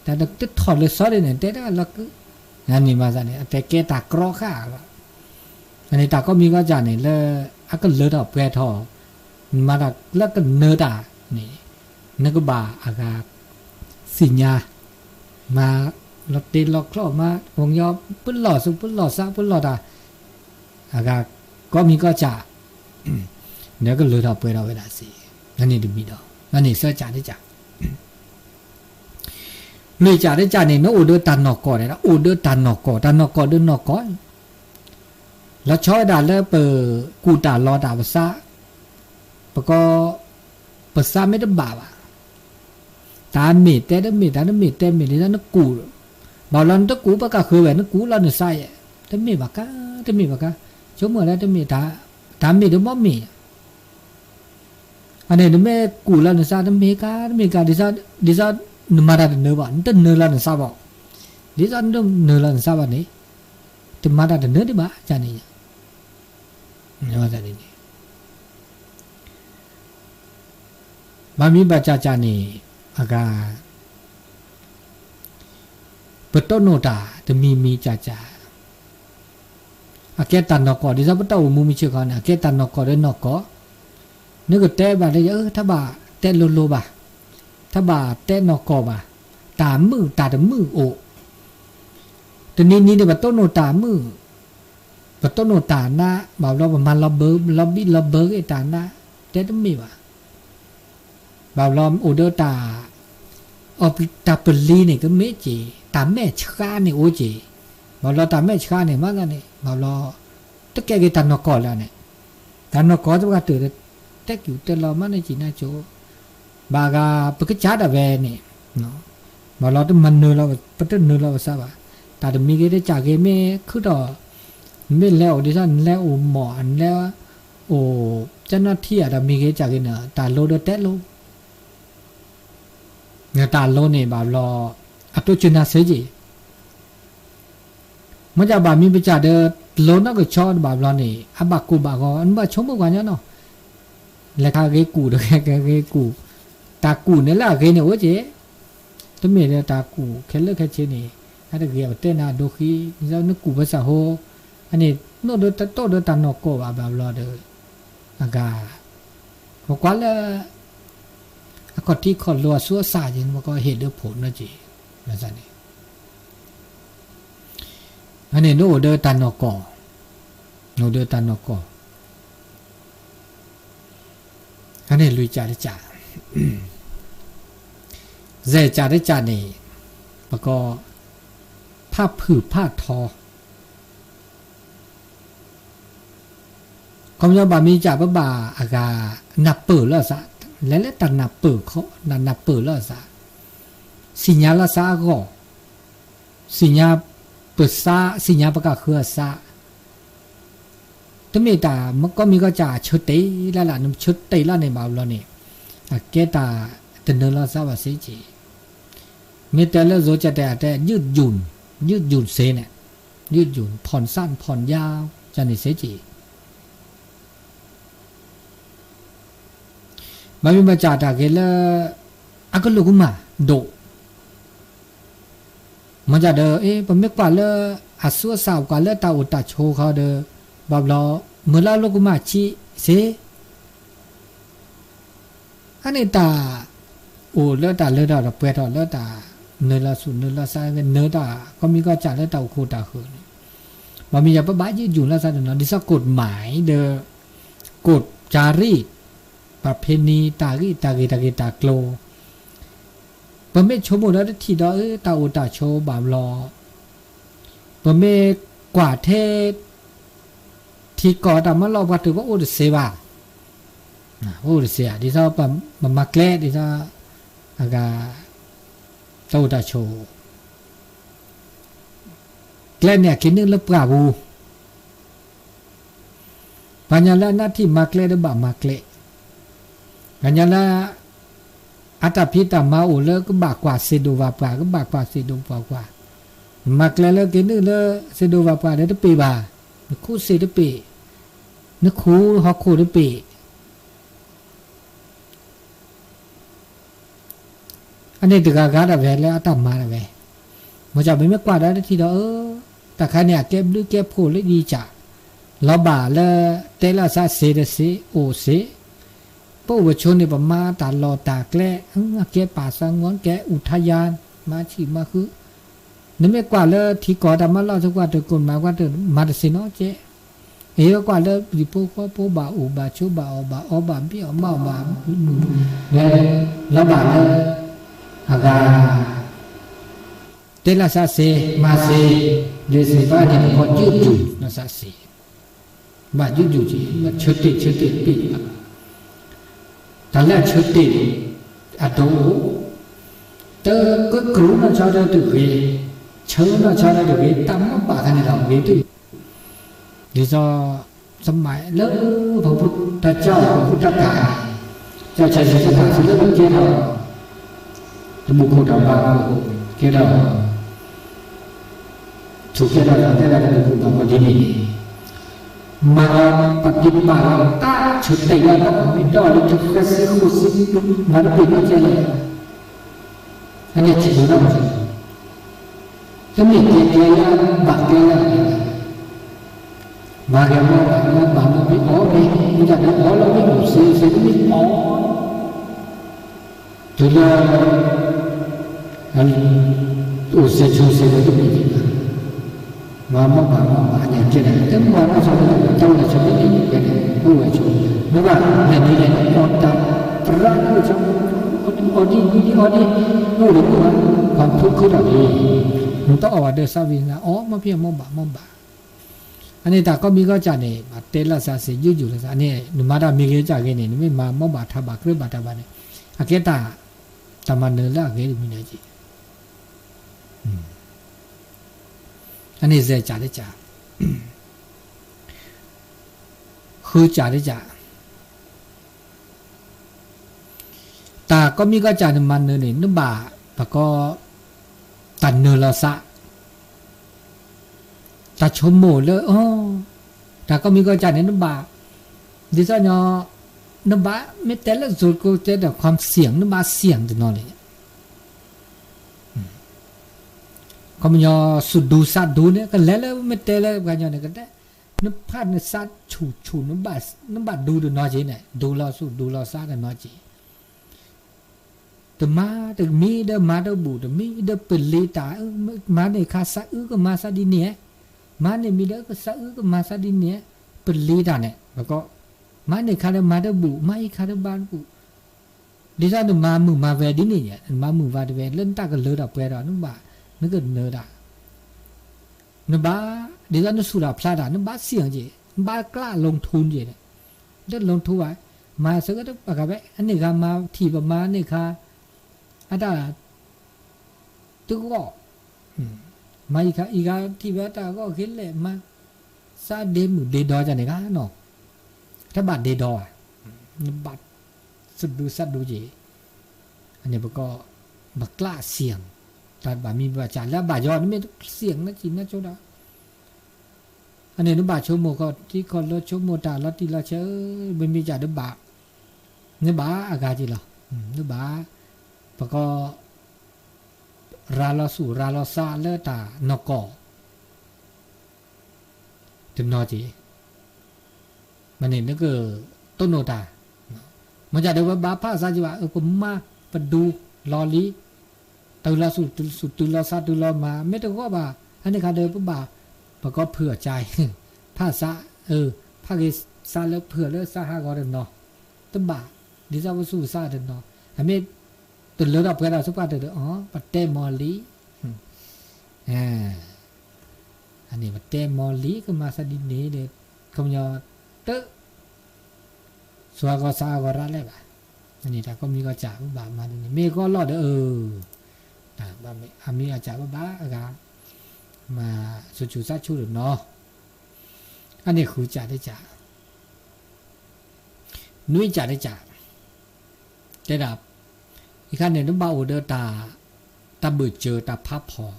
တၢ်တထီၣ်လၢစီဒ်န့ၣ် တဲတၢ်လီၤကၢ န့ၣ်မၤသးန့ၣ် အတဲကဲတၢ်ကြီဃာ်လီၤ အန့ၣ်တၢ်ကိးမံၤကီးစၢ်န့ၣ် လၢအကလၢထီၣ်ပှဲၤထီၣ် မၤတၢ်လၢကနၢၤတၢ်န့ၣ် နကဘၣ်အဂၤ သ့ၣ်ညါ မၤလီၤတ့လီၤကျီၢ်မၤ ပှၤကညီပလီၢ်သူၣ်ပလီၢ်သးပလီၢ်တၢ် အဂၤ ကိးမံၤကီးစၢ် ဒီးကလၢထီၣ်ပှဲၤထီၣ်ဝဲဒၣ်စ့ၢ် အန့ၣ်တမံၤဒီး အန့ၣ်သၢစၢ်တစၢ် လွံၢ်စၢ်တစၢ်န့ၣ် နအိၣ်ဒီးတၢ်နီၢ်ကီၢ်န့ၣ် အိၣ်ဒီးတၢ်နီၢ်ကီၢ် တၢ်နီၢ်ကီၢ်ဒီးနီၢ်ကီၢ် လီၤဆီဝဲဒၣ်လၢပကူၣ်တၢ်လီတၢ်ပသး ပကီ ပသးမ့ၢ်တဘၣ်ဘၣ် တၢ်မ့ၢ်တဲတမ့ၢ် တၢ်တမ့ၢ်တဲမ့ၢ် ဒ်သိးနကူၣ် ဘၣ်လီၤနတကူၣ်ပကဃုဝဲ နကူၣ်လီၤနသးယဲၢ် တမ့ၢ်ဘၣ်ကါ တမ့ၢ်ဘၣ်ကါ ဆိကမိၣ်လၢတမ့ၢ် တၢ်မ့ၢ်တဘီမ့ၢ် အန့ၣ် နမ့ၢ်ကူၣ်လီၤနသး တမ့ၢ်ကါ တမ့ၢ်ကါ ဒ်သိး ဒ်သိးနမၤတၢ်တနၢၤဘၣ် နတနၢၤလီၤနသးဘၣ် ဒ်သိးနတနၢၤလီၤနသးဘၣ်န့ၣ် တမၤတၢ်တနၢၤဒံးဘၣ် ကန့ၣ် ဘၣ်မံၤဘၣ်ကၢ်ကၢ်န့ၣ် အဂၤ ပတိၢ်နီၣ်တၢ်တမံၤမံၤကၢ်ကၢ် အကဲတၢ်နီၢ်ကီၢ် ဒ်သိးပတၢ်အိၣ်မူမုၢ်ဆ့ၣ်ခီန့ၣ် အကဲတၢ်နီၢ်ကီၢ်ဒီးနီၢ်ကီၢ် နကတဲဘၣ်လၢ အၢ တၢ်ဘၣ်တဲလိၤလိၤဘၣ် တၢ်ဘၣ်တဲနီၢ်ကီၢ်ဘၣ် တၢ်မုာ်တၢ်တမုာ်အိၣ် တနံၤနံၤန့ၣ် ပတိၢ်နီၣ်တၢ်မုာ် ပတိၢ်နီၣ်တၢ်နး ဘၣ်ဘျီပမၤလီၤဘၢ လီၤဘံၣ်လီၤဘၢက့ၤတၢ်နး တဲတမ့ၢ်ဘၣ် ဘၣ်ဘျီအိၣ်ဒီးတၢ် တၢ်ပလံၤန့ၣ်ကမ့ၢ်က့ၤ တၢ်မဲာ်ဆှးန့ၣ်အိၣ်က့ၤ ဘၣ်ဘျီတၢ်မဲာ်ဆှးန့ၣ် မၤသးန့ၣ် ဘၣ်ဘျီ တကဲက့ၤတၢ်နီၢ်ကီၢ်လၢန့ၣ်, တၢ်နီၢ်ကီၢ်တဘၣ်ကတၢၢ်ဒီး တဲကၠူၣ်တဲလီၤမၤနၢၤကံၣ်နၢၤကိၤ, ဘၣ်ဂၤ ပကစၢ်ဒၣ်ဝဲန့ၣ်, ဘၣ်ဘျီတမၤနၢၤလီၤ ပတနၢၤလီၤပသးဘၣ်, တၢ်တမံၤဂ့ၤတကးဂ့ၤ မ့ၢ်ခုၣ်ထီၣ်, မ့ၢ်လဲၤအိၣ်ဒ်သိး နလဲၤအိၣ်မီၢ် နလဲၤအိၣ် ကၠၢနၢထံဧါ တၢ်မံၤဂ့ၤတကးဂ့ၤန့ၣ် တၢ်လိၤဒီးတဲလိၤ နတၢ်လိၤန့ၣ်ဘၣ်ဘျီ အတိစၢၤနၤစ့က့ၤ, မ့ၢ်ကဘၣ်မံပစၢ်ဒီး လိၤနီၢ်ကဆီတဘၣ်ဘျီန့ၣ် အဘၣ်ကိၢ်ဘၣ်ဂီၤ နဘၣ်ဆိကမိၣ်ကွၢ်ညီနီၤ, လဲၤခးဂ့ၤကူၣ်တဂ့ၤဂ့ၤကူၣ်, တၢ်ကူၣ်န့ၣ်လၢအဂ့ၤန့ၣ်အိၣ်က့ၤ, တမ့ၢ်ဒီးတၢ်ကူၣ်ခဲလၢာ်ခဲဆ့န့ၣ် အတဂ့ၤအပတဲနၤအဒိဃံ, နကူၣ်ပသးဟိ, အန့ၣ် နအိၣ်ဒီးတၢ်တိၢ်ဒီးတၢ်နီၢ်ကီၢ်ဘၣ်ဘၣ်ဘျီဒီး အဂၤ ပကွၢ်လၢ အခီၣ်ထံးခီၣ်လိၤအသူအသၣ်က့ၤ နမ့ၢ်ကဟ့ၣ်ဒၢဖှိၣ်နီၢ်က့ၤ, န့ၣ် အန့ၣ်နအိၣ်ဒီးတၢ်နီၢ်ကီၢ်, နအိၣ်ဒီးတၢ်နီၢ်ကီၢ်, အန့ၣ်လွံၢ်ကးတကး, ယဲၢ်ကးတကးန့ၣ် ပက ဖးဖုၣ်ဖးထီ ခီပညီဘၣ်မံကးပဘၣ်အဂၤ နၢ်ပၢၢ်လီၤသး, လဲၤလၢတၢ်နၢ်ပၢၢ်ခီ, နၢ်ပၢၢ်လီၤသး, သ့ၣ်ညါလီၤသးအဂီၢ်, သ့ၣ်ညါပသး, သ့ၣ်ညါပကဃၢၤအသး, တမ့ၢ်တၢ်မ့ၢ်ကီမံၤကီစၢ်အဆၢတဲာ်လၢ်လၢ်, နဆၢတဲာ်လၢ်န့ၣ်ဘၣ်ဘျီန့ၣ် အကဲတၢ်တနၢၤလီၤသးဘၣ်စ့က့ၤ, မ့ၢ်တဲလၢယိၤကတဲာ်အတဲ ยืดหยุ่น, ยืดหยุ่นစ့န့ၣ်, ยืดหยุ่น ผ่อนสั้น ผ่อนยาว န့ၣ်စ့က့ၤ ဘၣ်မံဘၣ်ကးတၢ်ဂ့ၤလၢ အကလုၢ်ကမၣ်ဒိၣ်, မ့ၢ်ကဒီး ပမ့ၢ်ကွၢ်လၢ အသူအသၣ် ပကွၢ်လၢတၢ်အိၣ်တၢ်ဆိးခီဒီး ဘၣ်ဘျီ မ့ၢ်လၢအလိၣ်ကမၣ်ဆံးစ့ အန့ၣ်တၢ် အိၣ်လၢတၢ်လၢထီၣ်ဒီးပှဲၤထီၣ်လၢတၢ် နၢၤလီၤသူၣ်နၢၤလီၤသး နၢၤတၢ်ကီမံၤကီစၢ်လၢတၢ်အိၣ်ခိၣ်တၢ်ဃၢၤန့ၣ်, ဘၣ်မ့ၢ်ယၤပဘၣ်ယုၢ်ယုၢ်လီၤသးတနီၤ ဒ်သိး กฎหมาย ဒီး กฎจารีต ประเพณี တၢ်ဂ့ၢ်တၢ်ဂ့ၢ်တၢ်ဂ့ၢ်တၢ်ကျိၤ ပမ့ၢ်ဆိကမိၣ်ဒီးတထံၣ်ဒီး အၢ တၢ်အိၣ်တၢ်ဆိးဘၣ်ဘျီ ပမ့ၢ်ကွၢ်ထဲ ထံကီၢ်တၢ်မၤလီၢ်ပှၤတၢၢ်ပအိၣ်တသ့ဘၣ်, ပအိၣ်တသ့ဧါ ဒ်သိးပမၤကျဲ ဒ်သိး အဂၤ တၢ်အိၣ်တၢ်ဆိး ကျဲန့ၣ်အက့ၤနုာ်လၢပှၢ်ပူၤ ပှၤကညီလၢအနၢ်ထံၣ်မၤကျဲဒီးဘၣ်မၤကျဲ, ပှၤကညီလၢ အတၢ်ဖံးတၢ်မၤအိၣ်လၢကဘၣ်ကွၢ်သ့ၣ်ဒိၣ်ဘၣ်ပှၢ် ကဘၣ်ကွၢ်သ့ၣ်ဒိၣ်ဘၣ်ပှၢ်, မၤကျဲလၢက့ၤနုာ်လၢသ့ၣ်ဒိၣ်ဘၣ်ပှၢ်ဒီးတပ့ၤဘၣ်, နခူသ့ၣ်တပ့ၤ, နခူဟီၣ်ခိၣ်တပ့ၤ အန့ၣ်တဂၤဂၤဒၣ်ဝဲလၢအတၢ်မၤဒၣ်ဝဲ, မ့ၢ်ကပမ့ၢ်ကွၢ်ဒီးတထံၣ်ဒီး အၢ တၢ်ခါန့ၣ် အကဲဘျုးကဲဖှိၣ်လၢယံကၢ်, လီၤဘၣ်လၢ တဲလၢသးသ့တသ့အိၣ်သ့, ပအိၣ်ပဆိးန့ၣ် ပမၤတၢ်လီၢ်တၢ်ကျဲ, ကဲပာ်သးငီ ကဲ อุทยาน မၤဆံၣ်မၤဃု, နမ့ၢ်ကွၢ်လၢထံကီၢ်တၢ်မၤလီၢ်သကွၢ်တကိးမၤကွၢ်တမၤတသ့နီတကဲ အ့ၣ် ကွၢ်လၢပျံၤဖိဃီဖိဘၣ်အိၣ်ဘၣ်ဆိးဘၣ်အီၣ်ဘၣ်အီဘၣ်ဘ့ၣ်အီၣ်မးအီၣ်ဘၣ်မုာ်, လီၤဘၣ်လၢ အဂၤ တဲလၢသးသ့ မၤသ့, ဒ်သိးပှၤန့ၣ် ပကီၢ်ယုၢ်ယုၢ်လၢသးသ့, ဘၣ်ယုၢ်ယုၢ်က့ၤ ဘၣ်ဆၢတဲာ်ဆၢတဲာ်တဘ့ၣ်လီၤ, တၢ်လၢအဆၢတဲာ်န့ၣ် အဒိ တကကရူၢ်နီၢ်ဆီဒီးတဂ့ၤ, ဆၢနီၢ်ဆီဒီးတဂ့ၤ, တၢ်မ့ၢ်ဘၣ်ခါန့ၣ်ဒီးဂ့ၤတ ဒ်သိး သမိုင်းလၢ ပှၤဖိတၢ်ကၢ် ပှၤဖိတၢ်ကၢ်, ကၢ်ဆၢဆံးတၢ်ကၢ်ဆူလၢပကဲထီၣ် တမူခိၣ်တၢ်ဘါခိၣ် ကဲထီၣ် ဆိးကဲထီၣ်တၢ်တဲဒၣ်တမူခိၣ်ဘါခိၣ်ဒ်န့ၣ် မၤလီၤ ပက့ၤမၤလီၤတၢ်ဆၢတဲာ်လၢ မ့ၢ်ဒီးလၢတၢ်ဃဲၤသံဃိးသံ မၤတပ့ၤနီၣ်ကဲလဲၣ် အန့ၣ်စံးဘျုးနီၢ်ကီၢ်, တမ့ၢ်ကဲကျဲလၢ ဘၣ်ကျဲလၢ မၤဂ့ၤမၤဘၣ်မၤဘၣ်မၤဘံအီၣ်ဘ့ၣ် မ့ၢ်တၢ်ဒီးအီၣ်လၢမ့ၢ်အိၣ်သ့သ့တမ့ၢ်အီၣ် တုၤလၢ အိၣ်သ့ဆိးသ့လၢတမ့ၢ်ဒ်န့ၣ် မၤမ့ၢ်ဘၣ်မၤဘၣ်န့ၣ် ကဲဒၣ် တမ့ၢ်မၤနီၢ်ဆီတၢ် တၢ်အိၣ်လၢဆီတၢ်န့ၣ် ကဲဒၣ် အိၣ်ဝဲဆိး မ့ၢ်ဘၣ် လဲၤဒ်လဲၣ် အီၣ်တၢ် သရၣ်အိၣ်ဆိး အီၣ်ဒ်ဝံၤဒ်အီၣ်ဒ် အိၣ်ဒီး ပှၤဖိခုဒီးန့ၣ် တအီၣ်ဝဲဒီးသးဝံၣ်နၤ အီၣ်မီၢ်ဖံးမီၢ်ဘၣ်မီၢ်ဘၣ်. အန့ၣ်တၢ်ကိးမံၤကိးကၢ်န့ၣ် ဘၣ်တဲလၢသးစ့ၢ် ယူးယူးလၢသး အန့ၣ် နမၤတၢ်မံၤဂ့ၤကၢ်ဂ့ၤန့ၣ် နမ့ၢ်မၤမီၢ်ဘၣ်ထးဘၣ်ကြၢးဘၣ်တၢ်ဘၣ်န့ၣ် အကဲတၢ် တၢ်မၤနၢၤလၢအဂ့ၤတမံၤန့ၣ်က့ အန့ၣ်စဲးကၢ်တကၢ် ဃုကၢ်တကၢ် တၢ်ကိးမံၤကိးကၢ်န့ၣ်မၤနၢၤန့ၣ် နဘၣ် ပကိး တၢ်နၢၤလီၤသး တၢ်ဆိကမိၣ်လၢ တၢ်ကိးမံၤကိးကၢ်န့ၣ် နဘၣ် ဒ်သိးညီ နဘၣ်မ့ၢ်တဲလၢ စိၤကိတဲဒီး ความเสี่ยง နဘၣ် เสี่ยง တနီၤန့ၣ် ခီပညီ စူၣ်ဒူသးဒူန့ၣ် ကလဲၤလၢမ့ၢ်တဲလၢပှၤကညီန့ၣ် ကတဲ နဖးနသးဆူၣ်ဆူၣ် နဘၣ်ဒူတနီၤက့ၤန့ၣ် ဒူလီၤစူၣ်ဒူလီၤသးတနီၤက့ၤ တမၤတမံၤဒီးမၤတဘူၣ် တမံၤဒီးပလ့ၤတၢ် မၤန့ၢ်ခါသးအုးကမၤသးဒ်န့ၣ် မၤန့ၢ်မံၤဒီးသးအုးကမၤသးဒ်န့ၣ် ပလ့ၤတၢ်န့ၣ် ပကိး မၤန့ၢ်ခါဒီးမၤတဘူၣ် မၤအံၤခါဒီးမၤတဘူၣ် ဒ်သိးနမၤမုာ်မၤဝဲဒ်န့ၣ် နမၤမုာ်မၤဝဲလၢနတၢ်ကလၢတၢ်ပှဲၤဒီး နဘၣ် နကနၢၤတၢ် နဘၣ် ဒ်သိးနဆူၣ်တၢ်ဖျါတၢ် နဘၣ်စံၣ်အီၤက့ၤ နဘၣ်ကျၢ် ลงทุน က့ၤ လၢ ลงทุน ဘၣ် မၤသဂၢၢ်တဘၣ်ဂၤဝဲ အန့ၣ်ဂၤမၤထံၣ်ပမၤန့ၢ်ခါ အတၢ် တဂီၢ် မၤအံၤခါအံၤဂၤထံၣ်ဝဲတၢ်ဂီၢ်က့ၤလဲၣ်မၤ သးဒ့မုၣ်ဒ့ဒီကန့ၣ်ဂၤနီၤ တဘၣ်ဒ့ဒီဘၣ် နဘၣ် စဒူစဒူက့ၤ အန့ၣ်ပကိး ပကျၢ်စံၣ် တၢ်ဘၣ်မံဘၣ်ကၢ်လၢအဘၣ်ယီၤ နမ့ၢ်စံၣ်နကံၣ်နကၠိဒၣ် အန့ၣ် နဘၣ်ဆိကမိၣ်ခီၣ်ထံးခီၣ်လိ ဆိကမိၣ်တၢ်လီၤတံၢ်လီၤဆဲး မ့မ့ၢ်ကၢ်တဘၣ် နဘၣ်အဂၤက့ၤလီၤ နဘၣ် ပကိး ရၤလီၤဆူၣ်ရၤလီၤသးလၢတၢ်နီၢ်ကီၢ် တနီၤက့ၤ မ့ၢ်န့ၣ် နကတိၢ်နီၣ်တၢ် မ့ၢ်ကၢ်ဒီးပဘၣ်ဖးသးက့ၤဘၣ် ပမၤပဒူလီၤလံ တုၤလီၤဆူၣ်တုၤလီၤသးတုၤလီၤမၤ မ့ၢ်တဂီၢ်ဘၣ် အန့ၣ်ခါဒီးပဘၣ် ပကိးဖုၣ်အီၣ်ကၢ် ဖးသး ဖးဂ့ၤသးလၢဖုၣ်အီၣ်လၢသးဟးဂီၤတနီၤ တဘၣ် ဒ်သိးပသူၣ်ပသးတနီၤ အမ့ၢ် တလၢထီၣ်ပှဲၤထီၣ်ဆူပှၢ်တၢၢ်ဒီး အ ပတဲမီၢ်လံ အန့ၣ် ပတဲမီၢ်လံ ကမၤသးဒ်န့ၣ်ဒီး ခီပညီ တ သူၣ်ဟးဂီၤသးဟးဂီၤရၣ်လဲၣ်ဘၣ် အန့ၣ်တၢ်ကိးမံၤကိးကၢ် ပဘၣ်မၤဒ်န့ၣ် မ့ၢ်ကီလီၢ်ဒီး အမံၤအကၢ်ပဘၣ်အဂၤ မၤဆူၣ်ဆူၣ်သးဆူၣ်တနီၤ အန့ၣ်ဃုကၢ်တကၢ် နွံကၢ်တကၢ် တဲဒၣ် အံၤခါန့ၣ် နဘၣ်အိၣ်ဒီးတၢ် တၢ်ဘၢၣ်စၢၤတၢ်ဖးဖီၣ်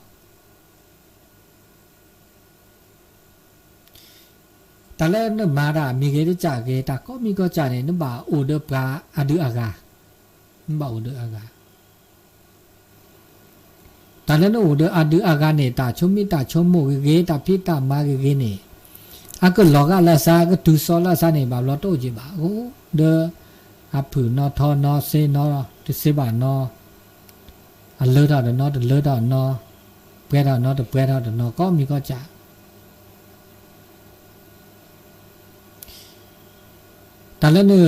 တၢ်လၢနမၤတၢ်မံၤဂ့ၤတကၢ်ဂ့ၤ တၢ်ကိးမံၤကိးကၢ်န့ၣ် နဘၣ်အိၣ်ဒီးပှၤအဒုးအဂၤ, နဘၣ်အိၣ်ဒီးအဂၤ. တၢ်လၢနအိၣ်ဒီးအဒုးအဂၤန့ၣ် တၢ်ဆိမိၣ်တၢ်ဆိကမိၣ်ဂ့ၤဂ့ၤ တၢ်ဖံးတၢ်မၤဂ့ၤဂ့ၤန့ၣ် အကလီၤဂာ်လၢသး အကတုၤသီလၢသးန့ၣ် ဘၣ်ဘျီတအိၣ်က့ၤဘၣ်. အိၣ်ဒီး အဖုၣ်နီၤထီနီၤ စ့နီၤ တစ့ဘၣ်နီၤ အလၢထီၣ်တနီၤ တလၢထီၣ်နီၤ ပှဲၤထီၣ်နီၤ တပှဲၤထီၣ်တနီၤ ကိးမံၤကိးကၢ်. တၢ်လၢန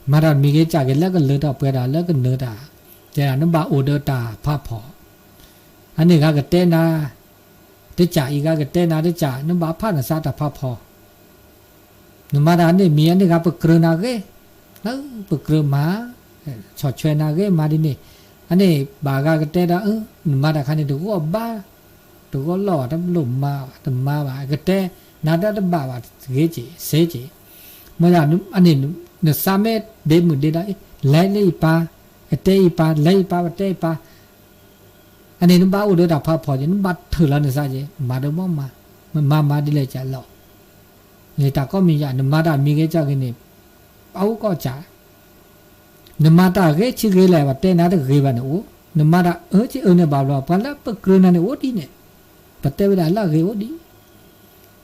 မၤတၢ်မံၤဂ့ၤကၢ်ဂ့ၤ လၢကလၢထီၣ်ပှဲၤထီၣ် လၢကနၢၤတၢ် တဲဒၣ် နဘၣ်အိၣ်ဒီးတၢ်ဖးဖီၣ်. အန့ၣ်ဂၤကတဲနၤတကၢ် အံၤဂၤကတဲနၤတကၢ် နဘၣ်ဖးနသးတၢ်ဖးဖီၣ်. နမၤတၢ်န့ၣ်မံၤ အန့ၣ်ဂၤပကြၢးနၤဂ့ၤ, ပကြၢးမၤ ဆီၣ်ထွဲနၤဂ့ၤ မၤဒ်န့ၣ်. အန့ၣ်ဘၣ်ဂၤကတဲဒီး နမၤတၢ်ခါန့ၣ် တဂီၢ်ဘၣ် တဂီၢ်လီၢ်ဘၣ် တလိၣ်မၤဘၣ် တမၤဘၣ် ကတဲနၤတၢ်တဘၣ်ဘၣ် ဂ့ၤက့ၤ စ့က့ၤ. မ့ၢ်ဒၣ် အန့ၣ် နသးမ့ၢ်ဒ့မုၣ်ဒ့ဒီး လဲၤလၢအံၤပၢ် ကတဲအံၤပၢ် လဲၤအံၤပၢ် ပတဲအံၤပၢ် အန့ၣ်နဘၣ်အိၣ်ဒီးတၢ်ဖးဖီၣ်က့ၤ နဘၣ်ထုးလီၤနသးက့ၤ မၤဒီးမၤ မၤမၤဒ်လဲၣ်ကလဲၣ်. တၢ်ကိးမံၤယၤ နမၤတၢ်မံၤဂ့ၤကၢ်ဂ့ၤန့ၣ် အအိၣ်ကိးကၢ် နမၤတၢ်ဂ့ၤဆံးဂ့ၤလဲၣ် ပတဲနၤတဂ့ၤဘၣ်န့ၣ်အိၣ်, နမၤတၢ်အၢဆံးအၢန့ၣ်ဘၣ်ဘျီ ပှၤလၢပကြၢးနၤန့ၣ်အိၣ်ဒ်န့ၣ်, ပတဲဝဲဒၣ်လၢအဂ့ၤအိၣ်ဒ်,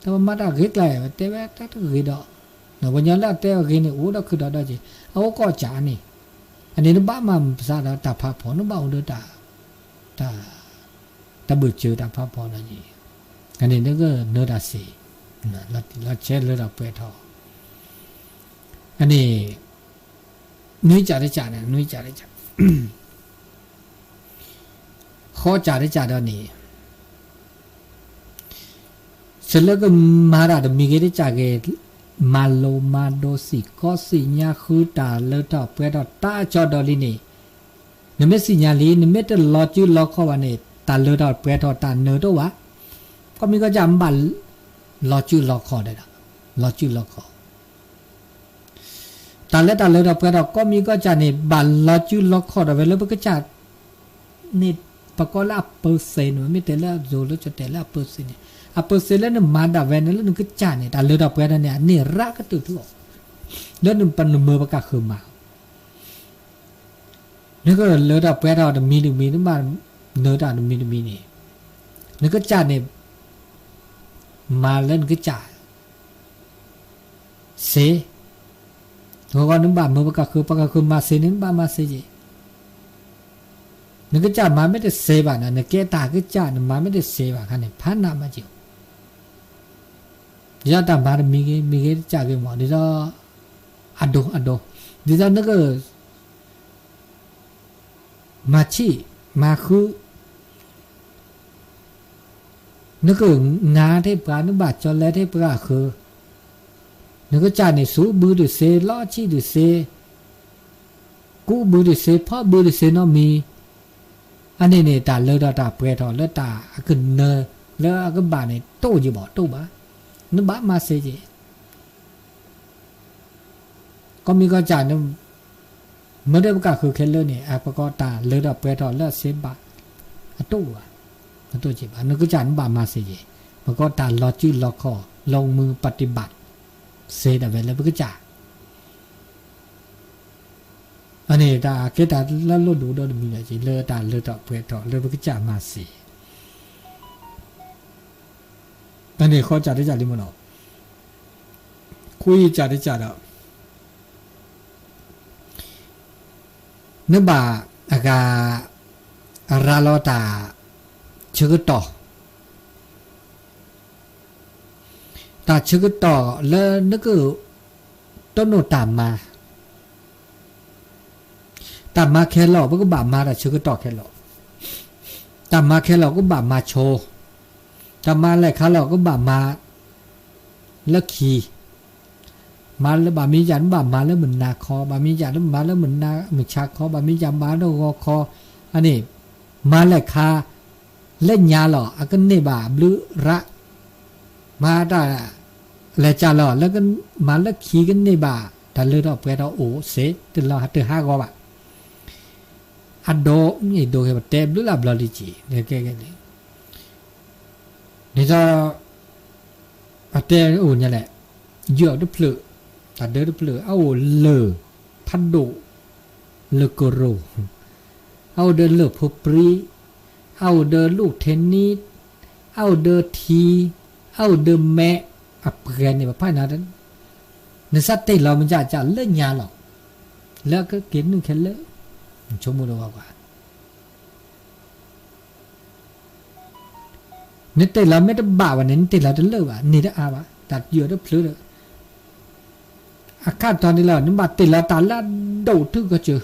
တၢ်ပမၤတၢ်ဂ့ၤကျါ ပတဲဝဲတၢ်တဂ့ၤဒီး, ပှၤကညီလၢအတဲအဂ့ၤန့ၣ် အိၣ်ဒီးခုဒီးဒီက့ၤ, အအိၣ်ကိးကၢ်န့ၣ်, အန့ၣ်နဘၣ်မၤပသးဒီးတၢ်ဖးဖီၣ် နဘၣ်အိၣ်ဒီးတၢ် တၢ်ဘၢၣ်စၢၤတၢ်ဖးဖီၣ်ဒီးန့ၣ်, အန့ၣ်နကနၢၤတၢ်စ့ၢ်, လီၤတံၢ်လီၤဆဲးလၢထီၣ်ပှဲၤထီၣ်, အန့ၣ် နွံကၢ်တကၢ်န့ၣ် နွံကၢ်တကၢ်, ဃိးကၢ်တကၢ်ဒီးန့ၣ် စ့လၢကမၤတၢ်တမံၤဂ့ၤတကးဂ့ၤ, မၤလိမၤဒိးစ့ၢ်ကီး သ့ၣ်ညါဃုတၢ်လၢထီၣ်ပှဲၤထီၣ်တၢ်ကစီဒီလံန့ၣ်, နမ့ၢ်သ့ၣ်ညါလံ နမ့ၢ်တလီၤစုလီၤခီၣ်ဘၣ်န့ၣ် တၢ်လၢထီၣ်ပှဲၤထီၣ်တၢ်နၢၤတအိၣ်ဘၣ်. ကီၢ်မံၤကီၢ်ကၠၢ်မ့ၢ်ဘၣ် လီၤစုလီၤခီၣ်ဒီး, လီၤစုလီၤခီၣ် တၢ်လၢတၢ်လၢထီၣ်ပှဲၤထီၣ်ကီၢ်မံၤကီၢ်ကၠၢ်န့ၣ် ဘၣ်လီၤစုလီၤခီၣ်ဒီးဝဲလၢပကစၢ်န့ၣ်, ပကိးလၢအပၢၤစ့န့ၣ် မ့ၢ်တဲလၢအယိၤလၢကတဲလၢအပၢၤစ့န့ၣ်, အပၢၤစ့လၢနမၤဒၣ်ဝဲန့ၣ်လၢနကစၢ်န့ၣ် တၢ်လၢထီၣ်ပှဲၤထီၣ်န့ၣ် အန့ၢ်ရၣ်ကတၢၢ်ထူအီၤ, လၢနမၤပကၢ်ဃုာ်မၤ နကလၢထီၣ်ပှဲၤထီၣ်တမံၤတမံၤ နဘၣ်နၢၤတၢ်တမံၤတမံၤန့ၣ်, နကစၢ်န့ၣ် မၤလၢနကစၢ် စ့, ဂီၤဂီၤနဘၣ်မၢပကၢ်ဃုာ် ပကၢ်ဃုာ်မၤစ့န့ၣ် နဘၣ်မၤစ့က့ၤ, နကစၢ်မၤမ့ၢ်တစ့ဘၣ်န့ၣ် နကဲတၢ်ကစၢ် နမၤမ့ၢ်တစ့ဘၣ်ခါန့ၣ် ဖးနးမးက့ၤ, ဒ်သိးတၢ်မၤတမံၤဂ့ၤ မံၤဂ့ၤတကးဂ့ၤမး ဒ်သိး အဒိ အဒိ, ဒ်သိးနက မၤဆံၣ်မၤဃု, နကငါထဲပှၤ နဘၣ်ကၠီၤလဲထဲပှၤဃုာ်, နကစၢ်န့ၣ် စူးဘုတစ့ လီဆံၣ်တစ့, ကူးဘုတစ့ ဖီၣ်ဘုတစ့နီတမံၤ, အန့ၣ်န့ၣ် တၢ်လၢထီၣ်တၢ်ပှဲၤထီၣ်လၢတၢ်အကနၢၤလၢအကဘၣ်န့ၣ် တအိၣ်က့ၤဘၣ် တအိၣ်ဘၣ်, နဘၣ်မၤစ့က့ၤ ကီၢ်မံၤကီၢ်ကၠၢ်န့ၣ် မ့ၢ်ဒၣ်ပကၢ်ဃုာ်ခဲလၢာ်န့ၣ် အပကီၢ်တၢ်လၢထီၣ်ပှဲၤထီၣ်လၢအစ့ဘၣ် အတအိၣ်ဘၣ်, အတအိၣ်က့ၤဘၣ် နကစၢ်နဘၣ်မၤစ့က့ၤ, ပကီၢ်တၢ်လီၤစုလီၤခီၣ် လီၤမုၢ်ပတံၢ်ဘၣ် စ့ဒၣ်ဝဲလၢပကစၢ် အန့ၣ်တၢ်ကဲတၢ်လၢလိၣ်ဒိၣ်ဒီတမံၤလၢက့ၤ လၢတၢ်လၢထီၣ်ပှဲၤထီၣ်လၢပကစၢ်မၤစ့ အန့ၣ်ဃီကၢ်တကၢ်လံမ့ၢ်နီၤ, ခွံကၢ်တကၢ်ဒီး နဘၣ်အဂၤ အရၤလီၤတၢ်ဆၢကတီၢ်, တၢ်ဆၢကတီၢ်လၢနကတိၢ်နီၣ်တၢ်မၤ တၢ်မၤခဲလၢာ် ပကဘၣ်မၤတၢ်ဆၢကတီၢ်ခဲလၢာ်, တၢ်မၤခဲလၢာ်ကဘၣ်မၤဆိ, တၢ်မၤလဲၤခါလၢာ် ကဘၣ်မၤလၢခံ, မၤလၢဘၣ်မ့ၢ်ယၤ နဘၣ်မၤလၢမုၢ်နၤခီ, ဘၣ်မ့ၢ်ယၤ နမၤလၢမုၢ်နၤမုၢ်ဆါခီ, ဘၣ်မ့ၢ်ယၤ မၤလၢဂီၤခီ, အန့ၣ် မၤလဲၤခါ လၢညါလီၤ အကန့ၢ်ဘၣ်ဘျုးရၣ်, မၤတၢ်လဲၤကၢ်လီၤ လၢကမၤလၢခံကန့ၢ်ဘၣ် တၢ်လၢထီၣ်ပှဲၤထီၣ်အိၣ်စ့ တလီၤတဟးဂီၤဘၣ်, အဒိ မ့ၢ်ဒိ ကဲပတဲဘျုးလၢဘျီလံက့ၤ ကဲကဲလံ, ဒ်သိး အတဲအိၣ်ညါလဲၣ်, ယွၤတဖျၢၣ်, တၢ်ဒၢတဖျၢၣ် အအိၣ်လၢၢ်ဖးဒိၣ်, လၢၢ်ကရိၢ်, အအိၣ်ဒီးလၢၢ်ဖိပြံ, အအိၣ်ဒီးလူၢ်ထ့နံ, အအိၣ်ဒီးထံ, အအိၣ်ဒီးမဲး, အပှဲၤန့ၣ် ပဖးနၤ, နစးတ့ၢ်လီၤမ့ၢ်ကၢ်ကၢ်လၢညါလီၤ, လၢအကက့ၤနုာ်ခဲလၢာ်, ဆိကမိၣ်ဒီးဝဲကွၢ် နတ့ၢ်လီၤမ့ၢ်တဘၣ်ဘၣ်န့ၣ် နတ့ၢ်လီၤတလၢာ်ဘၣ် န့ၢ်တအါဘၣ် တၢ်ယိာ်တဖျၢၣ်ဒီး, အခါတီၤန့ၣ်လီၤ နဘၣ်တ့ၢ်လီၤတၢ်လၢအဒိၣ်ထုကစၢၢ်,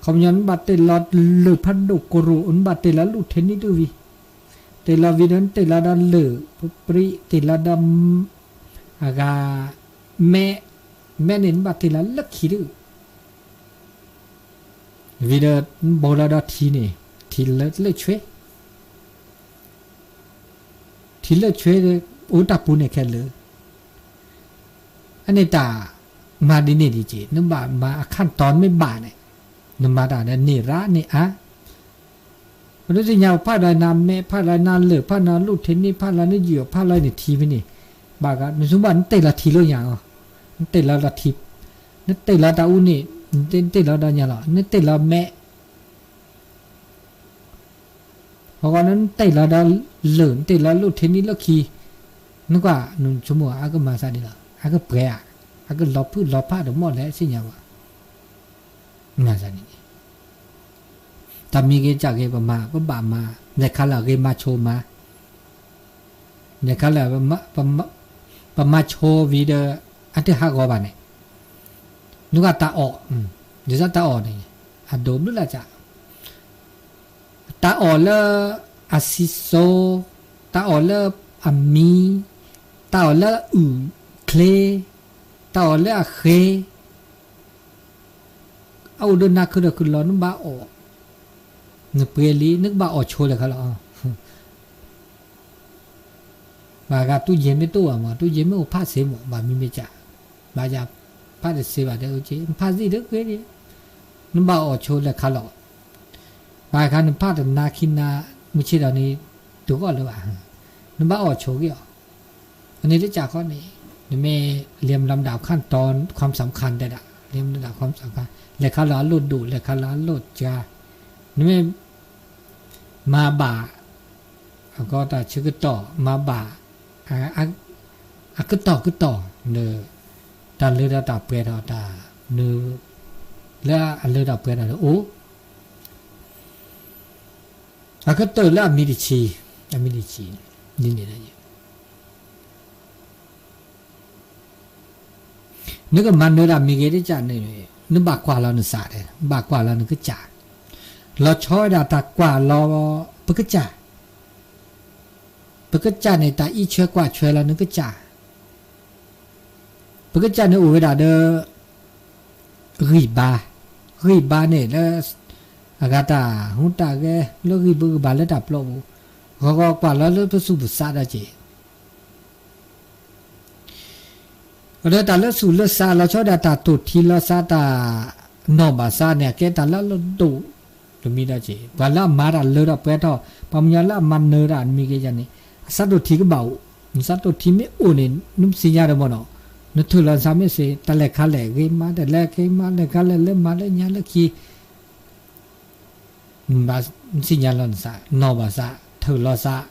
ခီပညီ နဘၣ်တ့ၢ်လီၤလၢၢ်ဖးဒိၣ်ကရိၢ် နဘၣ်တ့ၢ်လီၤလူၢ်ထ့နံတဝံၤ, တ့ၢ်လီၤဝံၤဒီး နတ့ၢ်လီၤဒီးလၢၢ်ပြံ တ့ၢ်လီၤဒီး အဂၤ မဲး, မဲးန့ၣ် နဘၣ်တ့ၢ်လီၤလၢခံဒု ဝံၤဒီး နဘိလီၤဒီးထံန့ၣ် ထံလၢလၢၢ်ဆွ့, ထံလၢၢ်ဆွ့ အိၣ်တၢ်ပူၤန့ၣ်ခဲလၢာ်, အန့ၣ်တၢ်မၤဒ်န့ၣ်ဒ်က့ၤ နဘၣ်မၤအခါတီၤမ့ၢ်ဘၣ်န့ၣ်, နမၤတၢ်ဒီးန့ၢ်ရၣ်န့ၢ်အါ ပဒိသ့ၣ်ညါ ပဖးလီၤနၤမဲး ဖးလီၤနၤလၢၢ် ဖးလီၤနၤလူၢ်ထ့နံ ဖးလီၤနယုၢ် ဖးလီၤနထံဖဲန့ၣ်, ဘၣ်ဂၤ နဆိကမိၣ် နတ့ၢ်လီၤထံလၢညါအီၤ, နတ့ၢ်လီၤလီၤထံ, နတ့ၢ်လီၤတၢ်အူန့ၣ်, နတ့ၢ်လီၤဒီးညါလီၤ နတ့ၢ်လီၤမဲး, အဂီၢ် နတ့ၢ်လီၤဒီးလၢၢ် နတ့ၢ်လီၤလူၢ်ထ့နံလၢခံ, နကွၢ် နဆိကမိၣ် အကမၤသးဒ်လဲၣ်, အကပှဲၤဧါ, အကလီၤဖုၣ်လီၤဖးဒီးမီၢ်လဲၣ် သ့ၣ်ညါဘၣ် မၤသးဒ်န့ၣ်, တၢ်မံၤဂ့ၤကၢ်ဂ့ၤ ပမၤ ပဘၣ်မၤ, လဲၤခါလၢအဂ့ၤမၤဆိမၤ, လဲၤခါလၢ ပမၤဆိဝံၤဒီး အတဟးဂီၤဘၣ်န့ၣ်, နကွၢ်တၢ်အီၣ်, ဒ်သိးတၢ်အီၣ်န့ၣ် အဒိးဘျုးလၢကၢ် တၢ်အီၣ်လၢအစံၣ်စိၤ, တၢ်အီၣ်လၢ အမံ, တၢ်အီၣ်လၢအအုၣ်ချ့, တၢ်အီၣ်လၢအဃ့, အအိၣ်ဒီးနၤခုဒီးခုလီၤ နဘၣ်အီၣ်, နပှဲၤလံ နကဘၣ်အီၣ်ဆိလဲၤခါလီၤ. ဘၣ်ဂၤတူၢ်ယဲၢ်မ့ၢ်တအိၣ်ဘၣ်မး တူၢ်ယဲၢ်မ့ၢ်အိၣ်ဖးစ့မး ဘၣ်မံမ့ၢ်ကး, ဘၣ်ယၤဖးတစ့ဘၣ်ဒီး ဖးစ့ၣ်တဂ့ၤန့ၣ်, နဘၣ်အီၣ်ဆိလဲၤခါလီၤ. ဘၣ်ခါနဖးတနၤခံနၤ မုၢ်ဆ့ၣ်ဒီးန့ၣ် တဂီၢ်လၢၤဘၣ်, နဘၣ်အီၣ်ဆိက့ၤအီၤ, အန့ၣ်တကးဃီန့ၣ်, နမ့ၢ်လံမလီမဒၣ်ခၣ်တီ ความสำคัญ တဲဒၣ် လံမလီမဒၣ် ความสำคัญ လဲၤခါလီၤအလိၣ်ဒိၣ် လဲၤခါလီၤအလိၣ်ကါ, နမ့ၢ် မၤဘၣ် အကီတၢ်ဆၢကတီၢ် မၤဘၣ် အကတီၢ်ကတီၢ် တၢ်လၢဒီးတၢ်ပှဲၤထီၣ်တၢ် လၢအလၢတၢ်ပှဲၤထီၣ်တအိၣ်, အကတၢၢ်လၢအမံၤတဆံ, အမံၤတဆံ, ဒ်န့ၣ်လၢ နကမၤနၢၤတၢ်မ့ၢ်ဂ့ၤတကးန့ၣ်, နဘၣ်ကွၢ်လီၤနသးဒီး ဘၣ်ကွၢ်လီၤနကစၢ်, လီၤဆီဝဲဒၣ်တၢ်ကွၢ်လီၤ ပကစၢ်, ပကစၢ်န့ၣ် တၢ်အံးဆွဲကွၢ်ဆွဲလီၤနကစၢ်, ပကစၢ်န့ၣ်အိၣ်ဝဲဒၣ်ဒီး ဂံၢ်ဘါ, ဂံၢ်ဘါန့ၣ်လၢ အဂၤတၢ်ဟူးတၢ်ဂဲၤ လၢဂံၢ်ဘါဂံၢ်ဘါလၢတၢ်ပျီပူၤ, ဂီၤဂီၤကွၢ်လီၤလၢပသူၣ်ပသးဒီးက့ၤ ဒီးတၢ်လၢသူၣ်လၢသးလီၤဆီဒၣ်တၢ်တိာ်ထံလီၤသးတၢ်နီၢ်ဘၣ်သးန့ၣ် အကဲတၢ်လၢအလိၣ်ဒိၣ်တမံၤဒီးက့ၤ ပှၤလၢအမၤတၢ်လၢထီၣ်ပှဲၤထီၣ် ပှၤကညီလၢအမၤနၢၤတၢ်မ့ၢ်ဂ့ၤယၤန့ၣ် အသးတိာ်ထံကဘၣ်အိၣ်, နသးတိာ်ထံမ့ၢ်အိၣ်န့ၣ် နသ့ၣ်ညါဒီးမ့ၢ်နီၤ, နထုးလီၤနသးမ့ၢ်စ့ တၢ်လဲၤခါလဲၣ်ဂ့ၤမး တၢ်လဲၤခ့မး လဲၤခါလဲၣ်လၢမၤလၢညါလၢခံ နဘၣ်သ့ၣ်ညါလီၤနသး နီၢ်ဘၣ်သး ထုးလီၤသး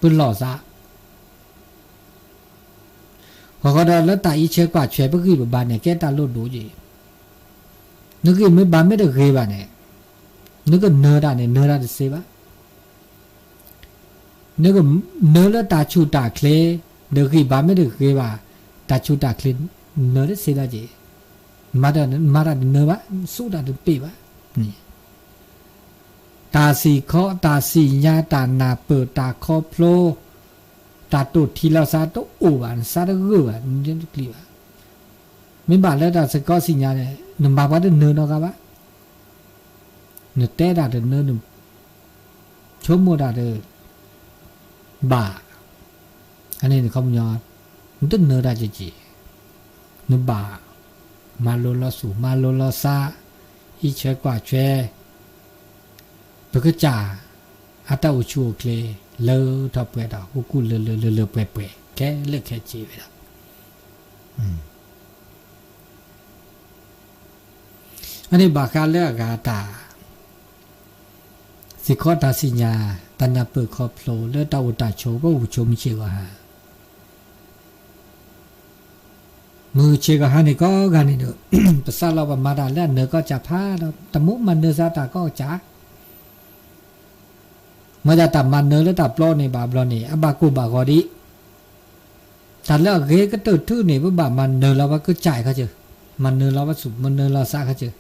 ပလီၢ်သး ဂီၤဂီၤဒီးလၢတၢ်အံးဆွဲကွၢ်ဆွဲပဂံၢ်ပဘါန့ၣ် ကဲတၢ်လိၣ်ဒိၣ်က့ၤ, နဂံၢ်မ့ၢ်ဘါမ့ၢ်တဂ့ၤဘၣ်န့ၣ် နကနၢၤတၢ်န့ၣ် နၢၤတၢ်တသ့ဘၣ်, နကနၢၤလၢတၢ်ဆူၣ်တၢ်ချ့ ဒီးဂံၢ်ဘါမ့ၢ်တဂ့ၤဘၣ် တၢ်ဆူၣ်တၢ်ချ့ နၢၤတသ့ဒီးက့ၤ, မၤတၢ်တနၢၤဘၣ် စူၣ်တၢ်တပ့ၢ်ဘၣ် တၢ်စံၣ်ခီ တၢ်စံၣ်ညါ တၢ်နၢ်ပၢၢ် တၢ်ခီဖျိ တၢ်တိာ်ထံလီၤသးတအိၣ်ဘၣ် နသးတဂၢၢ်ဘၣ် နတကျံၤဘၣ်, မ့ၢ်ဘၣ်လၢတၢ်စံၣ်ခီစံၣ်ညါန့ၣ် နမၤပှၤတနၢၤနီတဂၤဘၣ်, နတဲတၢ်တနၢၤ နဆိကမိၣ်တၢ်တဘၣ်, အန့ၣ်နခီပညီ နတနၢၤတၢ်ကက့ၤ, နဘၣ်မၤလိလီၤသူၣ် မၤလိလီၤသး အံးဆွဲကွၢ်ဆွဲ ပကစၢ် အတၢ်အိၣ်ဆူၣ်အိၣ်ချ့ လၢထီၣ်ပှဲၤဒီး ကူၣ်ကူၣ်လၢလၢ လၢလၢပှဲၤပှဲၤ ခဲလၢာ်ခဲဆ့ဝဲဒၣ်, အန့ၣ်ဘၣ်ဃးလၢအဂၤတၢ် စံၣ်ခီတၢ်စံၣ်ညါ တၢ်နၢ်ပၢၢ်ခီဖျိလၢတၢ်အိၣ်တၢ်ဆိး ပအိၣ်ဆိးမုၢ်ဆ့ၣ်ဂီၤဟါ မုၢ်ဆ့ၣ်ဂီၤဟါန့ၣ်ကိးဂၤန့ၣ်ဒီး ပသးလီၤပမၤတၢ်လၢအနၢၤကီၢ်စၢ်ဖးဒီး တမူမၤနၢၤသးတၢ်ကီၢ်စၢ်, မ့ၢ်ဒၣ်တၢ်မၤနၢၤလၢတၢ်ပျီန့ၣ်ဘၣ်ဘျီန့ၣ် အဘၣ်ကိၢ်ဘၣ်ဂီၤဒံး, တၢ်လၢအဂ့ၤကတၢၢ်ထူၣ်န့ၣ် ပဘၣ်မၤနၢၤလီၤပကစၢ်ခီဆၢ, မၤနၢၤလီၤပသူၣ် မၤနၢၤလီၤသးခီဆၢ, ဝံၤ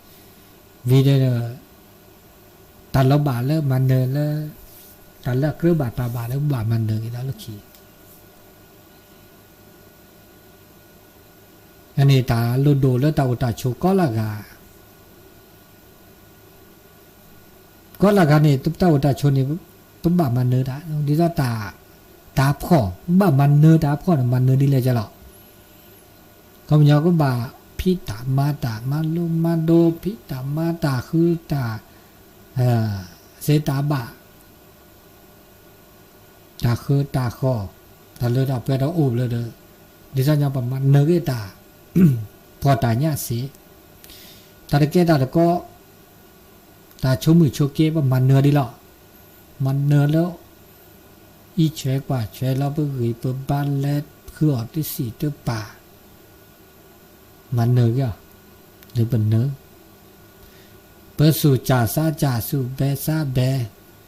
ဒီး တၢ်လီၤဘၣ်လၢမၤနၢၤလၢ တၢ်လၢအကြၢးဘၣ်တၢ်ဘၣ်လၢပဘၣ်မၤနၢၤက့ၤဒီးလၢခံ အန့ၣ်တၢ်လိၣ်ဒိၣ်လၢတၢ်အိၣ်တၢ်ဆိးကီးလၢဂၤ, ကီးလၢဂၤန့ၣ် တၢ်အိၣ်တၢ်ဆိးန့ၣ် ပဘၣ်မၤနၢၤတၢ် ဒ်သိးတၢ်, တၢ်ဖှီၣ် ပဘၣ်မၤနၢၤတၢ်ဖှီၣ်န့ၣ် မၤနၢၤဒ်လဲၣ်ကလီၤ, ခီပညီကဘၣ်ဖံးတၢ်မၤတၢ် မၤလိမၤဒိး ဖံးတၢ်မၤတၢ် ဃုတၢ် စ့တၢ်ဘၣ် တၢ်ဃၢတၢ်ဃီၤ, တၢ်လၢတၢ်ပှဲၤဒီးအိၣ်ဘျၢဒီး, ဒ်သိးညီပမၤနၢၤက့ၤတၢ် ဖှီၣ်တၢ်ညၣ်စ့, တၢ်တကဲတၢ်တကီ, တၢ်ဆိမုၣ်ဆိက့ ပမၤနၢၤဒ်လီၤ, မၤနၢၤလၢ အံးဆွဲကွၢ်ဆွဲလီၤပဂံၢ်ပဘါလဲၤဃုအီၣ်တစံၣ်တပၢ် မၤနၢၤက့ၤအီၤ, ဒ်ပနၢၤ, ပသူၣ်စၢ်သးစၢ်သူၣ်ဘဲသးဘဲ,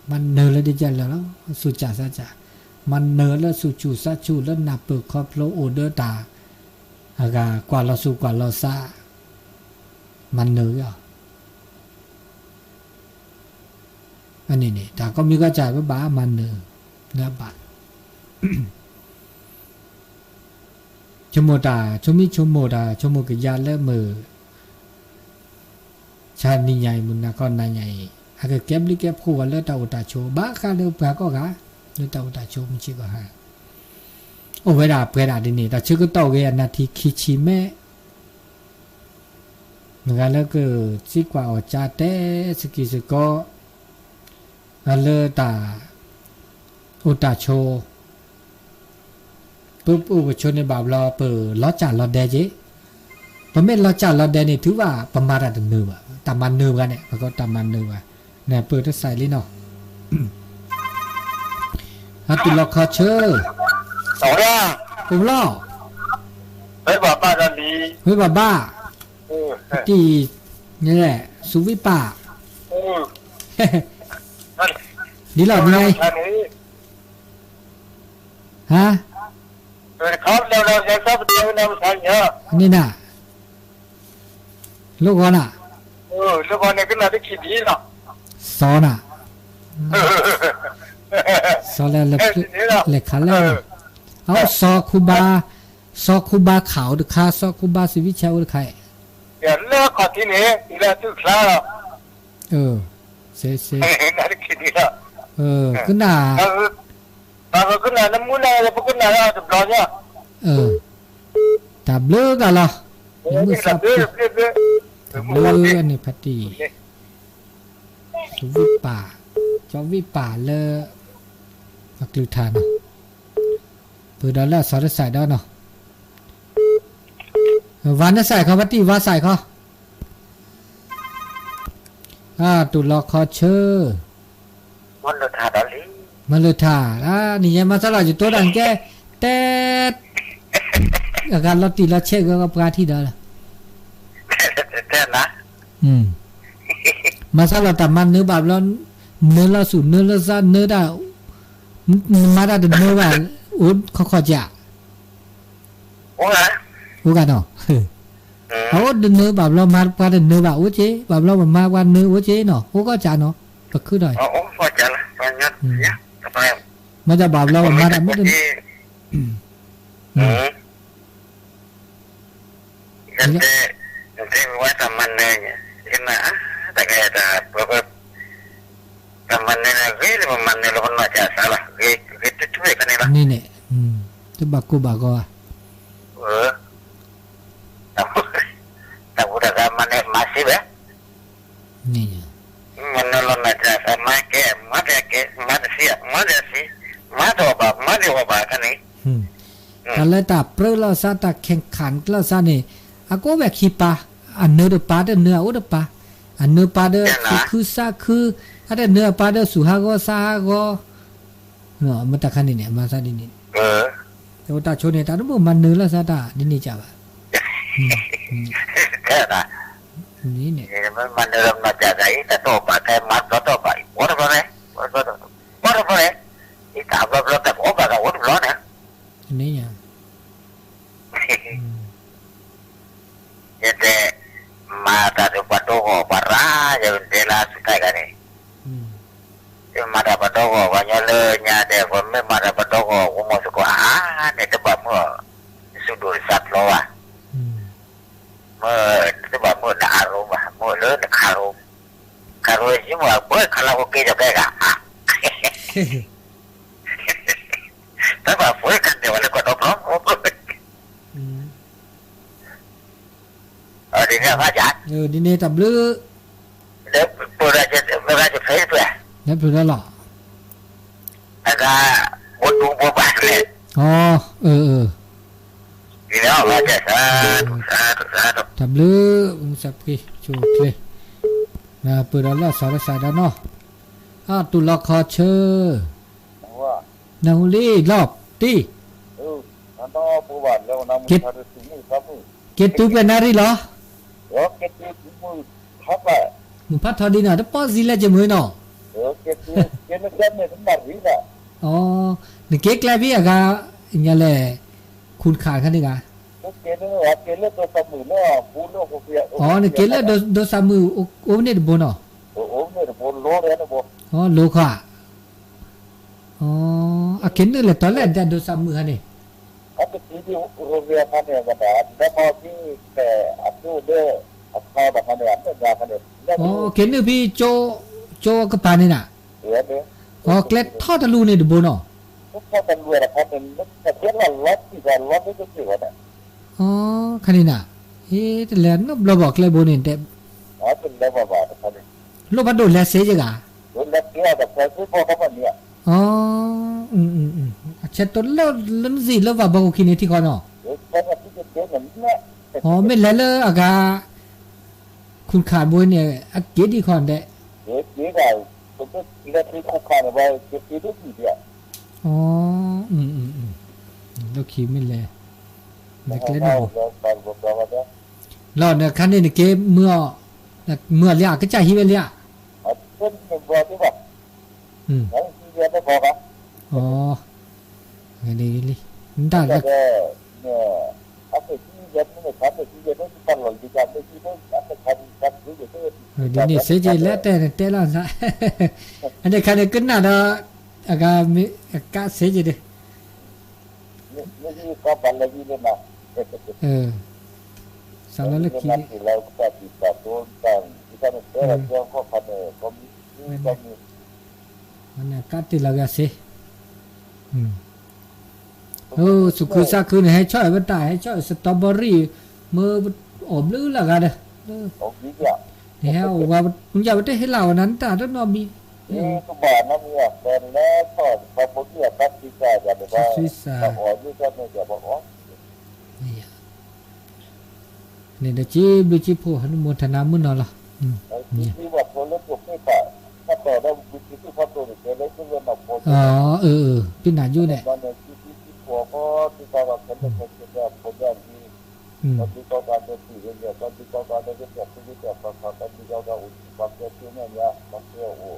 မၤနၢၤလၢဒ်လဲၣ်လီၤ, သူၣ်စၢ်သးစၢ်, မၤနၢၤလၢသူၣ်ဆူၣ်သးဆူၣ်လၢနၢ်ပၢၢ်ခီဖျိအိၣ်ဒီးတၢ်, အဂၤကွၢ်လီၤသူၣ်ကွၢ်လီၤသး, မၤနၢၤက့ၤအီၤ အန့ၣ်န့ၣ် တၢ်ကိးမံၤကိးစၢ်ပဘၣ်မၤနၢၤ, လၢအဘၣ်, ဆိကမိၣ်တၢ် ဆိကမိၣ်တၢ် ဆိကမိၣ်ကယၤလၢမုၢ် ဆါနံၤညါအံၤ မုၢ်နၤခီနၤညါအံၤ အကကဲဘျုးကဲဖှိၣ်ဝဲလၢတၢ်အိၣ်တၢ်ဆိး ဘၣ်ဃးလၢပှၤကိးဂၤ လၢတၢ်အိၣ်တၢ်ဆိးမုၢ်ဆ့ၣ်ကီးဟါ အိၣ်ဝဲဒၣ်ပှဲၤဒၣ်ဒ်န့ၣ် တၢ်ဆၢကတီၢ်ဂ့ၤအနၢ်ထံခံဆံမဲ မ့ၢ်ဂၤလၢကစံးကွၢ်အီၤကၠါတဲစကံးစကီး လၢတၢ်အိၣ်တၢ်ဆိး ပအိၣ်ပဆိးန့ၣ်ဘၣ်ဘျီ ပလီၤစၢ်လီၤဒဲက့ၤ, ပမ့ၢ်လီၤစၢ်လီၤဒဲန့ၣ် တုၤဘၣ်ပမၤတၢ်တနၢၤဘၣ်, တၢ်မၤနၢၤဘၣ်န့ၣ် ပကတၢ်မၤနၢၤဘၣ်, နပၢၢ်တစဲးလံနီၤ, အတုၤလီၤခီဆၢ, အိၣ်ဘျီ, ဝ့ၢ်ဘၣ်ဘၣ်ဒီးလံ, ဝ့ၢ်ဘၣ်ဘၣ်, တံၢ်, စူၤဝံၣ်ပၢ်, ဒ်လီၤမံၤ, ဟါ, န့ၣ်နၤ, လိၣ်ဂီၤနၤ, စီၤနၤ, စီၤလၢလဲၤခးလၢ, အအိၣ်စီၤခူဘါ, စီၤခူဘါခးအိၣ်တခါ, စီၤခူဘါစံးဝံၣ်ဆဲးအိၣ်တခါ, လၢခီၣ်ထံးန့ၣ်, လၢအသူၣ်ချါလီၤ, စ့စ့, ကနၣ် တၢ်ဘျုးဂၤလီၤ, နမုၢ်သးဖှံ, တၢ်ဘျုးန့ၣ်ဖါတံၢ်, စီၤဝံၣ်ပၢ်, စီၤဝံၣ်ပၢ်လၢ အကလုၢ်ကထါနီၤ, ပှၤဒီးလၢအစီၤတစဲးဒီးနီၤ, ဝါနစဲးခီဖါတံၢ်ဝါစဲးခီ အတုၤလီၤခီဆၢ, မၤလၢထါ, နံၤညါမၤစၢ်လီၤယတိတၢ်နကဲ, တဲ, အဂၤလီၤတံၢ်လီၤဆဲးဂ့ၤဂီၤပှၤထံၣ်ဒီးလီၤ, မၤစၢ်လီၤတၢ်မၤနၢၤဘၣ်ဘျီ, နၢၤလီၤဆူၣ်နၢၤလီၤစးနၢၤတၢ်, နမၤတၢ်တနၢၤဘၣ်, အိၣ်ခီခီကၠး အိၣ်ဂၤနီၤ, အအိၣ်တနၢၤဘၣ်ဘျီမၤပှၤတနၢၤဘၣ်အိၣ်က့, ဘၣ်ဘျီပမၤပှၤနၢၤအိၣ်က့နီၤ, အိၣ်ခီကၠးနီၤ, ပခုဒီး, မ့ၢ်တဘၣ်ဘျီပမၤတၢ်မ့ၢ်တနၢၤ တဲ, တဲဝဲတၢ်မၤနၢၤ, တၢ်မၤနၢၤန့ၣ် ဂ့ၤလၢပမၤနၢၤလၢပနီၢ်ကစၢ်သးလီၤ, ဂ့ၤတုၤတုၤဖဲန့ၣ်လီၤ, န့ၣ်န့ၣ်, တဘၣ်ကိၢ်ဘၣ်ဂီၤဧါ, တၢ်ဘူၣ်တၢ်သးမၤနၢၤမၤသ့ဝဲ, မၤနၢၤလီၤနီၢ်ကစၢ်သး မၤကဲ မၤတကဲ မၤတသ့ မၤတသ့, မၤတအီၣ်ဘၣ် မၤတအီၣ်ဘၣ်တၢ်န့ၣ် တၢ်လၢတၢ်ပြၢလိာ်သး တၢ်ခဲၣ်ခၣ်လိာ်သးန့ၣ် အကအိၣ်ဝဲခံပၢ်, အနၢၤတပၢ် တနၢၤအအိၣ်တပၢ်, အနၢၤပၢ်ဒီးသူၣ်ခုသးခု, အတနၢၤအပၢ်ဒီးသူၣ်ဟးဂီၤသးဟးဂီၤ, မ့ၢ်တၢ်ခါန့ၣ်န့ၣ် မၤသးဒ်န့ၣ်, တၢ်အိၣ်တၢ်ဆိးန့ၣ် တၢ်တဘိမၤနၢၤလိာ်သးတၢ်ဒ်န့ၣ်ကၢ်ဘၣ်, မၤနၢၤလိာ်သးတၢ်အံၤ တၢ်တဘျီတဘျီန့ၣ် ပီတဘျီန့ၣ် အံၤတၢ်ဘျီဘျီတၢ်ကအိၣ်ဘၣ်တၢ်အိၣ်တဘျီန့ၣ်, န့ၣ် ယတဲ, မၤတၢ်ဒီးပှၤဒိဂီၢ်ပှၤရၤ, ယတဲလၢအစူၢ်ကါဂၤန့ၣ်, ယမၤတၢ်ပှၤဒိဂီၢ်ပှၤညီလၢညါဒဲး ပမ့ၢ်မၤတၢ်ပှၤဒိဂီၢ် ပမိၢ်သကိးဧါန့ၣ် တဘၣ်မုာ်, စူၢ်ဒိၣ်စးဖျိဘၣ်, မ့ၢ်တဘၣ်မုာ်နအရိဘၣ်, မုာ်လၢနခးရိ, ခးရိယမုာ်အပှဲၤခါလီၤ ကက့ၤဒီးကဲဂၤ တဘၣ်ပှဲၤခါန့ၣ်ဝဲလၢကီၢ်ဒီဖျီ, ဒ်န့ၣ်တၢ်ဘျုး, လၢဖျိလီၤလီၤ, အဂၤ, ဘိတူဘိဘၣ်န့ၣ်, အ, တၢ်ဘျုး, ဆိၣ်ချ့, ပၢၢ်ဒီးလၢအစီၤတစဲးဒီးနီၤ, အတုၤလီၤခီဆၢ, နၢ်ဟူလံလီၤတံၢ်, က့ၤတုၤပှဲၤနၣ်ရံၣ်လီၤ, မုၢ်ဖးထီဒ်န့ၣ် တပီၢ်စံးလဲၣ်က့ၤမုၢ်နီၤ, နက့ၤကျဲဖဲအဂၤ, ညါလဲၣ်, ခူၣ်တခါခါန့ၣ်ဂၤ, အ, နက့ၤလၢဒိစၢ်မုၢ်အိၣ်န့ၣ်တဘိနီၤ, လိခီဧါ, အ က့ၤနုာ်လဲၤတီၤလဲၣ် ဒ်ဒိးစးမုၢ်ခါန့ၣ်, က့ၤနုာ်ဖဲကၠိကပၤန့ၣ်နၤ, အကျဲထီၣ်တလူန့ၣ်တဘိနီၤ, ခါန့ၣ်နၤ, ဟ့ၣ်တလဲၤနီတဘျီဘၣ်ကျဲဘိန့ၣ်တဲ, လိၣ်ဘၣ်ဒိၣ်လဲၤစ့ယဂၤ, အဆဲးတိၤလၢလၢနစံးလၢဘၣ်ဘီခိၣ်ခံန့ၣ်ထံဃီနီၤ, အမ့ၢ်လဲၤလၢအဂၤ ခူၣ်ခးဘိန့ၣ် အက့ၤဒံးခီဒဲး, လၢခံမ့ၢ်လဲၤ, လီၤနခါန့ၣ်နက့ၤမုၢ်အီၤ, မုၢ်အီၤလံဧါ ကစၢ်ဟံးဝဲလံဧါ, အ, ဒ်န့ၣ် ဒ်န့ၣ်စ့က့ၤလဲၤတဲနတဲလီၤ, အန့ၣ်ခါန့ၣ်ကနၣ်ဒီး, အဂၤမ့ၢ်အကးစ့က့ၤဒီး, စးလီၤလၢခံ, န့ၣ်ကးတ့ၢ်လီၤက့ၤအစ့, အိ စူးခုစၢ်ခုန့ၣ် ဟဲဆီၣ်အီၤပတၢ် ဟဲဆီၣ်အီၤစတီဘရံၣ်, မ့ၢ်အီၣ်ဘျုးလၢဂၤဒီး, နဟဲအီၣ်ဝဲ, ယပတဟ့ၣ်လၢအီၤနၤ နတၢ်တနီတမံၤ, စူးစၢ်, န့ၣ်ဒီးစံးဘျုးစံးဖှိၣ် အနုမောทนา မုၢ်နီၤလီၤ, ပနၢ်ယိၣ်န့ၣ်, တၢ်ဘျုးကလီၤ, မုၢ်ဆါခွံ, မုၢ်ဆါခွံန့ၣ်, န့ၣ်ဖါတံၢ်မူလၢဘၣ်ဘီခိၣ်ခံ ဟဲဟးဝဲလၢမုၢ်ဆါလံ, ပှၤသ့ၣ်ဟဲ, တဲဂၤမ့ၢ်အုၣ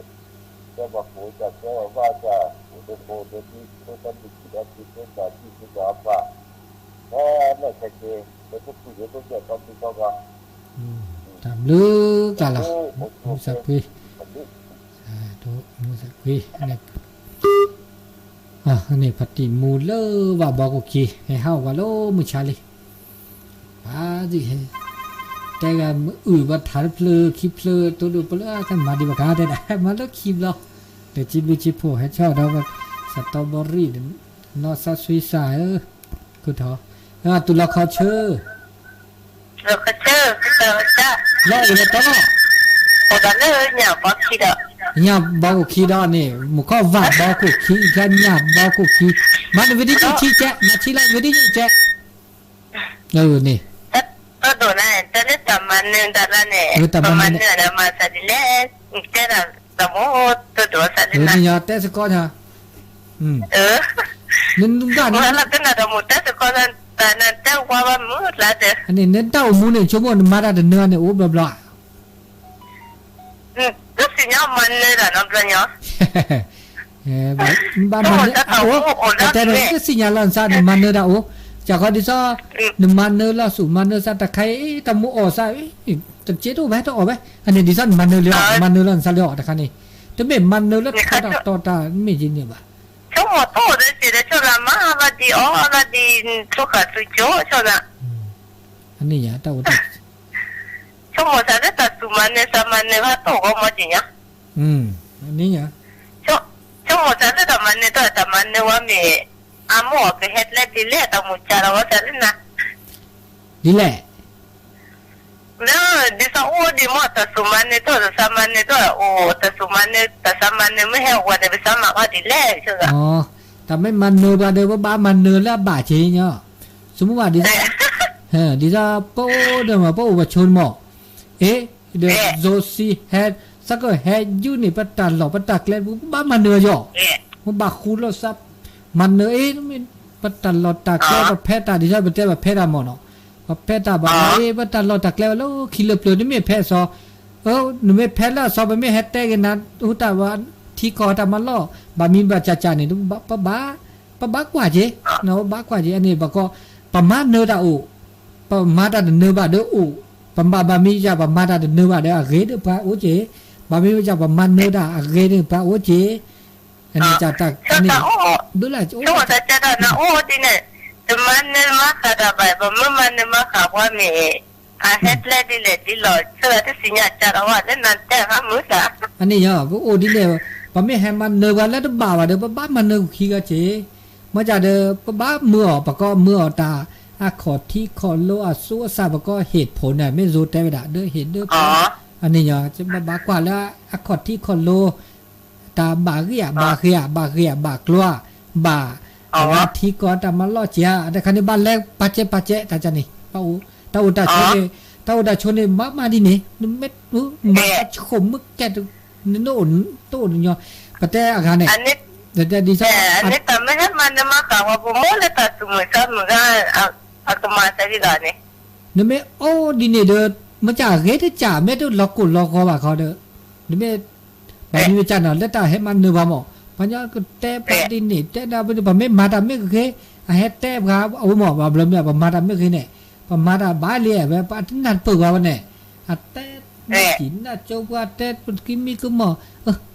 ်ဘၣ်ထးတဖျၢၣ်ခံဖျၢၣ် တိဒိၣ်ပလၢ်တမၤဒံးဘၣ်ကါတဲဒၣ် မၤလၢခံဘျီ, ဒီးစံးဘျုးစံးဖှိၣ် ဟဲဆီၣ်ဒီး စတီဘရံၣ်, နီၢ်စၢ်ဆွံစၢ်ဧၢ, ခိၣ်ထီၣ်, တူၢ်လီၤခီဆၢ လီၤအိၣ်လၢတီလီၤ, ညၣ်ဘီခိၣ်ခံဒီးန့ၣ် မူခိၣ်ဝးဘီခိၣ်ခံ ညၣ်ဘီခိၣ်ခံ, မၤနဝံၤဒံးညိၣ်ဆံကဲ, မၤဆံလီၤဝံၤဒံးညိၣ်ကဲ, န့ၣ်, တၢ်ဒိၣ်န့ၣ် တၢ်လၢတၢ်မၤနၢၤတၢ်လၢန့ၣ် ပမၤနၢၤဒီးမၤသးဒ်လဲၣ်, တဲဒၣ်တၢ်မူတဒိၣ်သးဒ်န့ၣ်, တဲစ့ၢ်ကီး, န, နတၢ်အိၣ်မူန့ၣ် ဆိကမိၣ်နမၤတၢ်တနၢၤန့ၣ် အိၣ်ဘျီဘျီဧါ တသ့ၣ်ညါမၤနၢၤတၢ်နီတဘျီညီ, ဘၣ်မၤနၢၤ, အတဲန့ၣ် တသ့ၣ်ညါလီၤနသး နမၤနၢၤတၢ်အိၣ်, ကၢ်ခီဒ်သိး နမၤနၢၤလီၤဆူၣ် မၤနၢၤသးတၢ်ခါအံၤ တၢ်မူအီၣ်သး, တစ့တအိၣ်ဘၣ် တအီၣ်ဘၣ်, အန့ၣ်ဒ်သိးနမၤနၢၤလံ, မၤနၢၤလီၤနသးလံအီၤတခါန့ၣ်, တမ့ၢ်မၤနၢၤလၢထီတၢ်တီတၢ်မ့ၢ်က့ၤန့ၣ်ဘၣ်, ဆိကမိၣ်တအိၣ်ဒီးစ့ၢ်ဒီး ဆိကမိၣ်မၤဘၣ်ဒ်အီၣ်ဘၣ်ဒ် ဆိဃာ်သူကၠိ ဆိကမိၣ် အန့ၣ်ယါ တၢ်အိၣ်တၢ် ဆိကမိၣ်သးလၢတၢ်သူၣ်မၤနၢၤသးမၤနၢၤဘၣ်တအိၣ်ဂီၢ်မီၢ်က့ၤညါ, အန့ၣ်ယါ, ဆိကမိၣ်သးလၢတၢ်မၤနၢၤတၢ် တၢ်မၤနၢၤဝဲမ့ၢ် အမိၢ်အီၤကဟဲလၢဒ်လဲၣ် တၢ်မူၤကၢ်လီၤဝဲသးလၢနၤ, ဒ်လဲၣ် လၢ ဒ်သိးအိၣ်ဒံးမ့ၢ် တၢ်သူၣ်မၤနၢၤတၢ် တၢ်သးမၤနၢၤတၢ်အိၣ် တၢ်သူၣ်မၤနၢၤ တၢ်သးမၤနၢၤမ့ၢ်ဟဲအိၣ်ဝဲန့ၣ် ပသးမၤဃီဒ်လဲၣ် ဆိကမိၣ် တၢ်မ့ၢ်မၤနၢၤဘၣ်ဒီး ပဘၣ်မၤနၢၤလၢအဘၣ်က့ၤညီ, ဆိကမိၣ်ဘၣ်ဒ်သိး, ဒ်သိးပအိၣ်ဒီးမ့ၢ် ပအိၣ်ပဆိန့ၣ်မ့ၢ်, အ့ ဒီး စီၤစံဟဲ သးကဟဲယုၢ်န့ၣ် ပတၢ်လီၢ်ပတၢ်ကျဲ ပဘၣ်မၤနၢၤယီၤ, ပဘၣ်ဃူလိာ်သး မၤနၢၤအ့ၣ် ပတၢ်လီၢ်တၢ်ကျဲ ပဖဲတၢ်ဒ်သိး ပတဲပဖဲတၢ်မ့ၢ်နီၤ, ပဖဲတၢ်ဘၣ်အ့ၣ် ပတၢ်လီၢ်တၢ်ကျဲဝဲလၢခံလၢပျၢၤ တမ့ၢ်ဖဲအစီ နမ့ၢ်ဖဲလၢအစီ ပမ့ၢ်ဟဲတဲက့ၤနၤ ဟူတၢ်ဝဲ ထံကီၢ်တၢ်မၤလီၢ် ဘၣ်မံဘၣ်ကၢ်ကၢ်န့ၣ် ပဘၣ်ကွၢ်က့ၤ, ပဘၣ်ကွၢ်က့ၤ အန့ၣ်ဘၣ်ကီ ပမၤနၢၤတၢ်အိၣ်, ပမၤတၢ်တနၢၤဘၣ်ဒီးအိၣ်, ပမၤဘၣ်မံယၤ ပမၤတၢ်တနၢၤဘၣ်ဒီးအဂ့ၤဒီးပှၤအိၣ်က့ၤ, ဘၣ်မံယၤ ပမၤနၢၤတၢ်အဂ့ၤဒီးပှၤအိၣ်က့ၤ, အန့ၣ်တၢ်တၢ်န့ၣ် ဘုလၢ ဆိကမိၣ်သးကဲဒီးနအိၣ်ဒ်န့ၣ်, တမၤနၢၤမၤဃးတၢ်ဘၣ်, ပမ့ၢ်မၤနၢၤမၤဃးပှၤမ့ၢ် အဟဲကျဲဒ်လဲၣ်ဒ်လဲၣ် ဆိကမိၣ်သးတသ့ၣ်ညါကဒီးဝဲလၢနတဲအခါမုၢ်သး. အန့ၣ်ညါ ပအိၣ်ဒ်န့ၣ်, ပမ့ၢ်ဟဲမၤနၢၤပှၤလၢတဘၣ်ဘၣ်ဒီး ပဘၣ်မၤနၢၤခံဂၤက့ၤ, မ့ၢ်ကဒီး ပဘၣ်မၢအီၤ ပကီမၢအီၤတၢ် အခီၣ်ထံးခီၣ်လိအစိအစၢ် ပကီဟ့ၣ်ဖိန့ၣ် မ့ၢ်ယိၤတဲဝဲဒၣ် ဒၢဟ့ၣ်ဒၢဖိ, အန့ၣ်ညါ ပဘၣ်ကွၢ်လၢအခီၣ်ထံးခီၣ်လိ တၢ်ဘၣ်ဂ့ၤဧါ ဘၣ်ဂ့ၤဧါ ဘၣ်ကျိၤဧါ, ဘၣ်အဂၤထံကီၢ်တၢ်မၤလီၢ်က့ၤဧါ, တခါန့ၣ်ဘၣ်လဲၤပာ်စဲပာ်စဲ တၢ်န့ၣ်, တၢ်အိၣ်တၢ်ဆိးန့ၣ်, တၢ်အိၣ်တၢ်ဆိးန့ၣ် မၤမၤဒ်န့ၣ်, နမ့ၢ်မၤဆိကမိၣ်ကဲ နအိၣ်တအိၣ်ညီ, ပတဲအဂၤန့ၣ်, ဒ်သိး အန့ၣ်တၢ်မ့ၢ်ဟဲမၤနၢၤမၤဃးဝဲ ပမိၢ်လၢတၢ်သူၣ်မုာ်သးမုာ်ဂၤ အကမၤသးဒ်လီၤန့ၣ်, နမ့ၢ်အိၣ်ဒ်န့ၣ်ဒီး မ့ၢ်ကဂ့ၤတကး မ့ၢ်တလီၤကိၢ်လီၤဂီၤဘၣ်ခီဒီး, နမ့ၢ် ဘၣ်မနုၤမ့ၢ်ကနီၤ လၢတၢ်ဟဲမၤနၢၤပှၤမး, ပှၤညီကတဲပှၤဒ်န့ၣ် တဲဒၣ် ပမ့ၢ်မၤတၢ်မ့ၢ်ဂ့ၤ, အဟဲတဲပှၤအဝဲမး ဘၣ်ဘျီမ့ၢ် ပမၤတၢ်မ့ၢ်ဂ့ၤန့ၣ်, ပမၤတၢ်ဘၣ်လံဝဲ ပတနၢ်တပၢၢ်ပှၤဝဲန့ၣ်, အတဲနၢ်စံၣ်နၢ်ကၠိပှၤတဲပကမံကမီၢ်,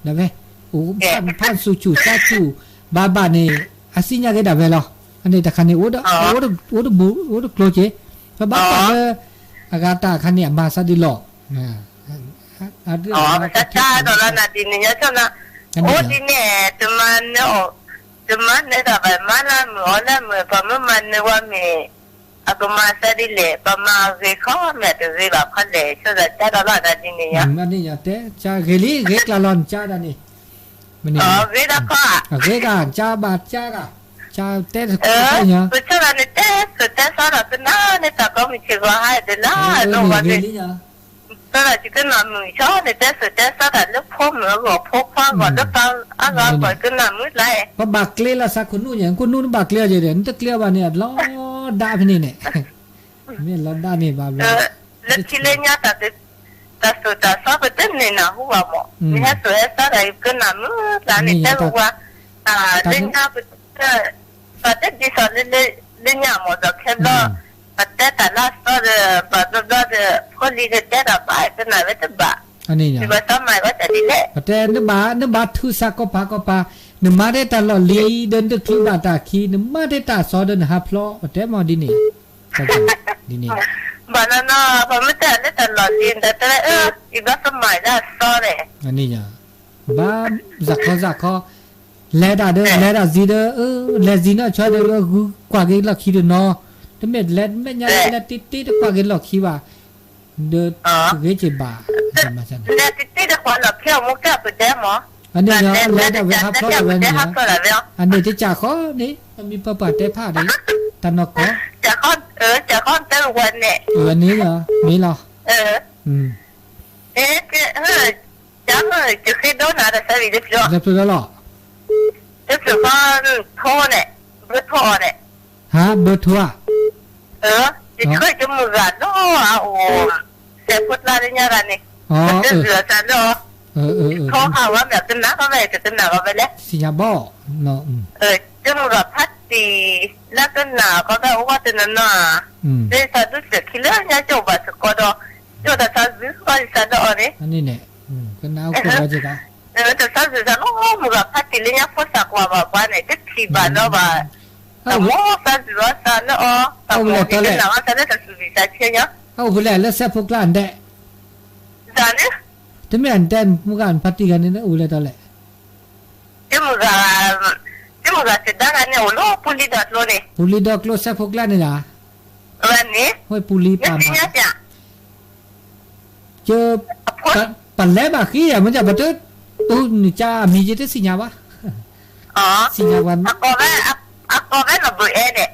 ဒၣ်ဝဲ, အိၣ်ဖၣ်ဆူၣ်ဆူၣ်သးဆူၣ်, ဘၣ်ဘၣ်န့ၣ် အစံၣ်ညါက့ၤဒၣ်ဝဲလီၤ, အန့ၣ်တခါန့ၣ် အိၣ်တဘူး အိၣ်တကျိၤက့ၤ, ပဘၣ်ကွၢ်လၢ အဂၤတၢ်အခါန့ၣ် အမၤသးဒ်လီၤ တၢ်ဒီးလၢနဒ်န့ၣ် ညီကၠီနၤ, အိၣ်ဒ်န့ၣ် တမၤနၢၤအီၤ, တမၤနၢၤတၢ်ဘၣ် မၤလၢမုာ်အီၤလၢမုာ် ပမ့ၢ်မၤနၢၤဝဲမ့ၢ် အကမၤသးဒ်လဲၣ် ပမၤဂ့ၤခီမ့ၢ်တဂ့ၤဘၣ်ခီလဲၣ် ဆိသးကၢ်ဒီးလၢနဒ်န့ၣ်ညါ, တဲ ကၢ်ဂ့ၤလံ ဂ့ၤကျါလီၤ နကၢ်ဒၣ်န့ၣ်, မ့ၢ်န့ၣ်, ဂ့ၤဒၣ်ခီ, ဂ့ၤဒၣ် ကၢ်ဘၣ်ကၢ်ဒၣ်, ကၢ်တဲတခါညါ, ပဆိကမိၣ်နတဲစိၤတဲဆၢဒီးကနၣ်န့ၣ် တၢ်ကိးမုၢ်ဆ့ၣ်ဂီၤဟါဒ်လၢ ဂ့ၤလံညါ သရၣ်ကကနၣ်မုာ်ဆီန့ၣ် တဲစိၤတဲဆၢတၢ်လၢဖိမုၣ်အဂီၢ် ဖိခွါအဂီၢ် လၢပှၤအါဂၤအဂီၢ် ကနၣ်မုာ်လၢ်, ပဘၣ်ကျဲလီၤသးခိၣ်နူာ်ညါ ခိၣ်နူာ်နဘၣ်ကျဲအီၤက့ၤဒီး နတကျဲအီၤဘၣ်န့ၣ် အလီၤဒါဖဲန့ၣ်န့ၣ်, မ့ၢ်လီၤဒါန့ၣ်ဘၣ်ဘျီ, လၢခံလၢညါတၢ် တၢ်စိၤတၢ်ဆၢပတန့ၢ်နၢ်ဟူဘၣ်မး နဟဲစိၤဟဲဆၢတၢ် ယကနၣ်မုာ်လၢ်န့ၣ် တဲဝဲဝါ, လၢညါ ပတဒ်သိးလၢ လၢညါမ့ၢ်ဒီးခဲဘျီ ပတဲတၢ်လၢအသီဒီး ဘၣ်ဘျီဘျီဒီး ဖိလံၤကတဲတၢ်ဘၣ် ကနၣ်ဝဲတဘၣ်, ယဘၣ်သးမၤဝဲတၢ်ဒ်လဲၣ်, ပတဲ နဘၣ်ထုးစးကီးပၤကီးပၤ, နမၤဒၣ်တၢ်လီၢ်လံၤဒီးနတချုးဘၣ်တၢ်ခံ, နမၤဒၣ်တၢ်အသီဒီးနဟးဖျိး ပတဲမ့ၢ်ဒ်န့ၣ်, ဒ်န့ၣ်, ဘၣ်နီၢ်နီၢ် ပမ့ၢ်တဲလၢတၢ်လီၢ်လံၤ နတဲလၢ ယဘၣ်သးမၤဒၣ်အသီန့ၣ် ဘၣ်စးခီစးခီ, လဲၤတၢ်ဒီး လဲၤတၢ်စံးဒီး လဲၤစံးနီၢ်ဆီဒီး ဂုၤကွၢ်က့ၤလီၢ်ခံတနီၤ, တမ့ၢ်လဲၤမဲာ်ညါ လဲၤတ့တ့တကွၢ်က့ၤလီၢ်ခံဘၣ်, ဒီးဂ့ၤက့ၤဘၣ်, လဲၤတ့တ့တကွၢ်လီၢ်ခံ အမူကၢ်ပတဲမး, အန့ၣ် လဲၤတၢ်ဝဲဟးဖျိးတၢ်ဝဲန့ၣ်, အန့ၣ်တကးဃီန့ၣ် ပမ့ၢ်ပပှၢ်တဲဖးဒီး တၢ်နီၢ်ကီၢ်, ကးဃီတဲဝဲန့ၣ်, အန့ၣ်လီၤ မ့ၢ်လီၤ, က ယဃ့ဒိနၤတၢ်ဆၢဝံၤလၢဖျိ, လၢဖျိလီၤ, လၢဖျိဃီ, ထိန့ၣ်, ဘၢထိအီၤန့ၣ်, ဟါ ဘၢထိဧါ, ယဆိကမိၣ်ဂၤလီၤအအိၣ်, စဲးဖိကျါလၢညါဂၤန့ၣ်, ပတဂုာ်အသးလၢအီၤ, ထိဃာ်ဝဲမ့ၢ်ကနၣ်ကီးဝဲ တကနၣ်ကီးဝဲလဲၣ်, စံၣ်ညါဘီ, ဆိကမိၣ်ဂၤဖးတံၢ်, လၢကနၣ်ကီးဝဲအိၣ်ဝဲတနီၤနီၤ, လၢယသးဒုးစဲးခံလၢညါကၠိဘၣ်စ့ၢ်ကီးဒီး, ယအိၣ်ဒီးသးဂုာ်ဃီယသးလၢအီၤန့ၣ်, ကနၣ်အိၣ်ကီးဝဲက့ၤကီး, တသးဂုာ်သးလီၤ မုၢ်ဂၤဖးတံၢ်လၢညါဖိသၣ်ကွၢ်ဘၣ်ပှၤန့ၣ် တထံၣ်ဘၣ်လီၤဘၣ်, တၢ်မိၢ်သးဂုာ်အီၤသးလီၤ, တၢ်အိၣ်ဖဲလဲၣ် လၢစဲးဖိကျါအဒဲး, တမ့ၢ်အဒဲး မုၢ်ဂၤဖးတံၢ်ဂၤန့ၣ် အိၣ်ဖဲလဲၣ်တလဲၣ် တမုၢ်ဂၤ, တမုၢ်ဂၤစံးဒၣ်ဂၤန့ၣ် အိၣ်လၢပူၤလံၤဒီးကျိန့ၣ်, ပူၤလံၤဒီးကျိစဲးဖိကျါန့ၣ်လီၤ, ဝဲန့ၣ်, ဝဲပူၤလံၤပာ်မး, ပလဲၤဘၣ်ဃံယၤ မ့ၢ်ပတ, နကၢ်အမံၤယတသ့ၣ်ညါဘၣ်, သ့ၣ်ညါဘၣ်, အကိးဝဲလီၤဘုးအဲၣ်ဒဲး,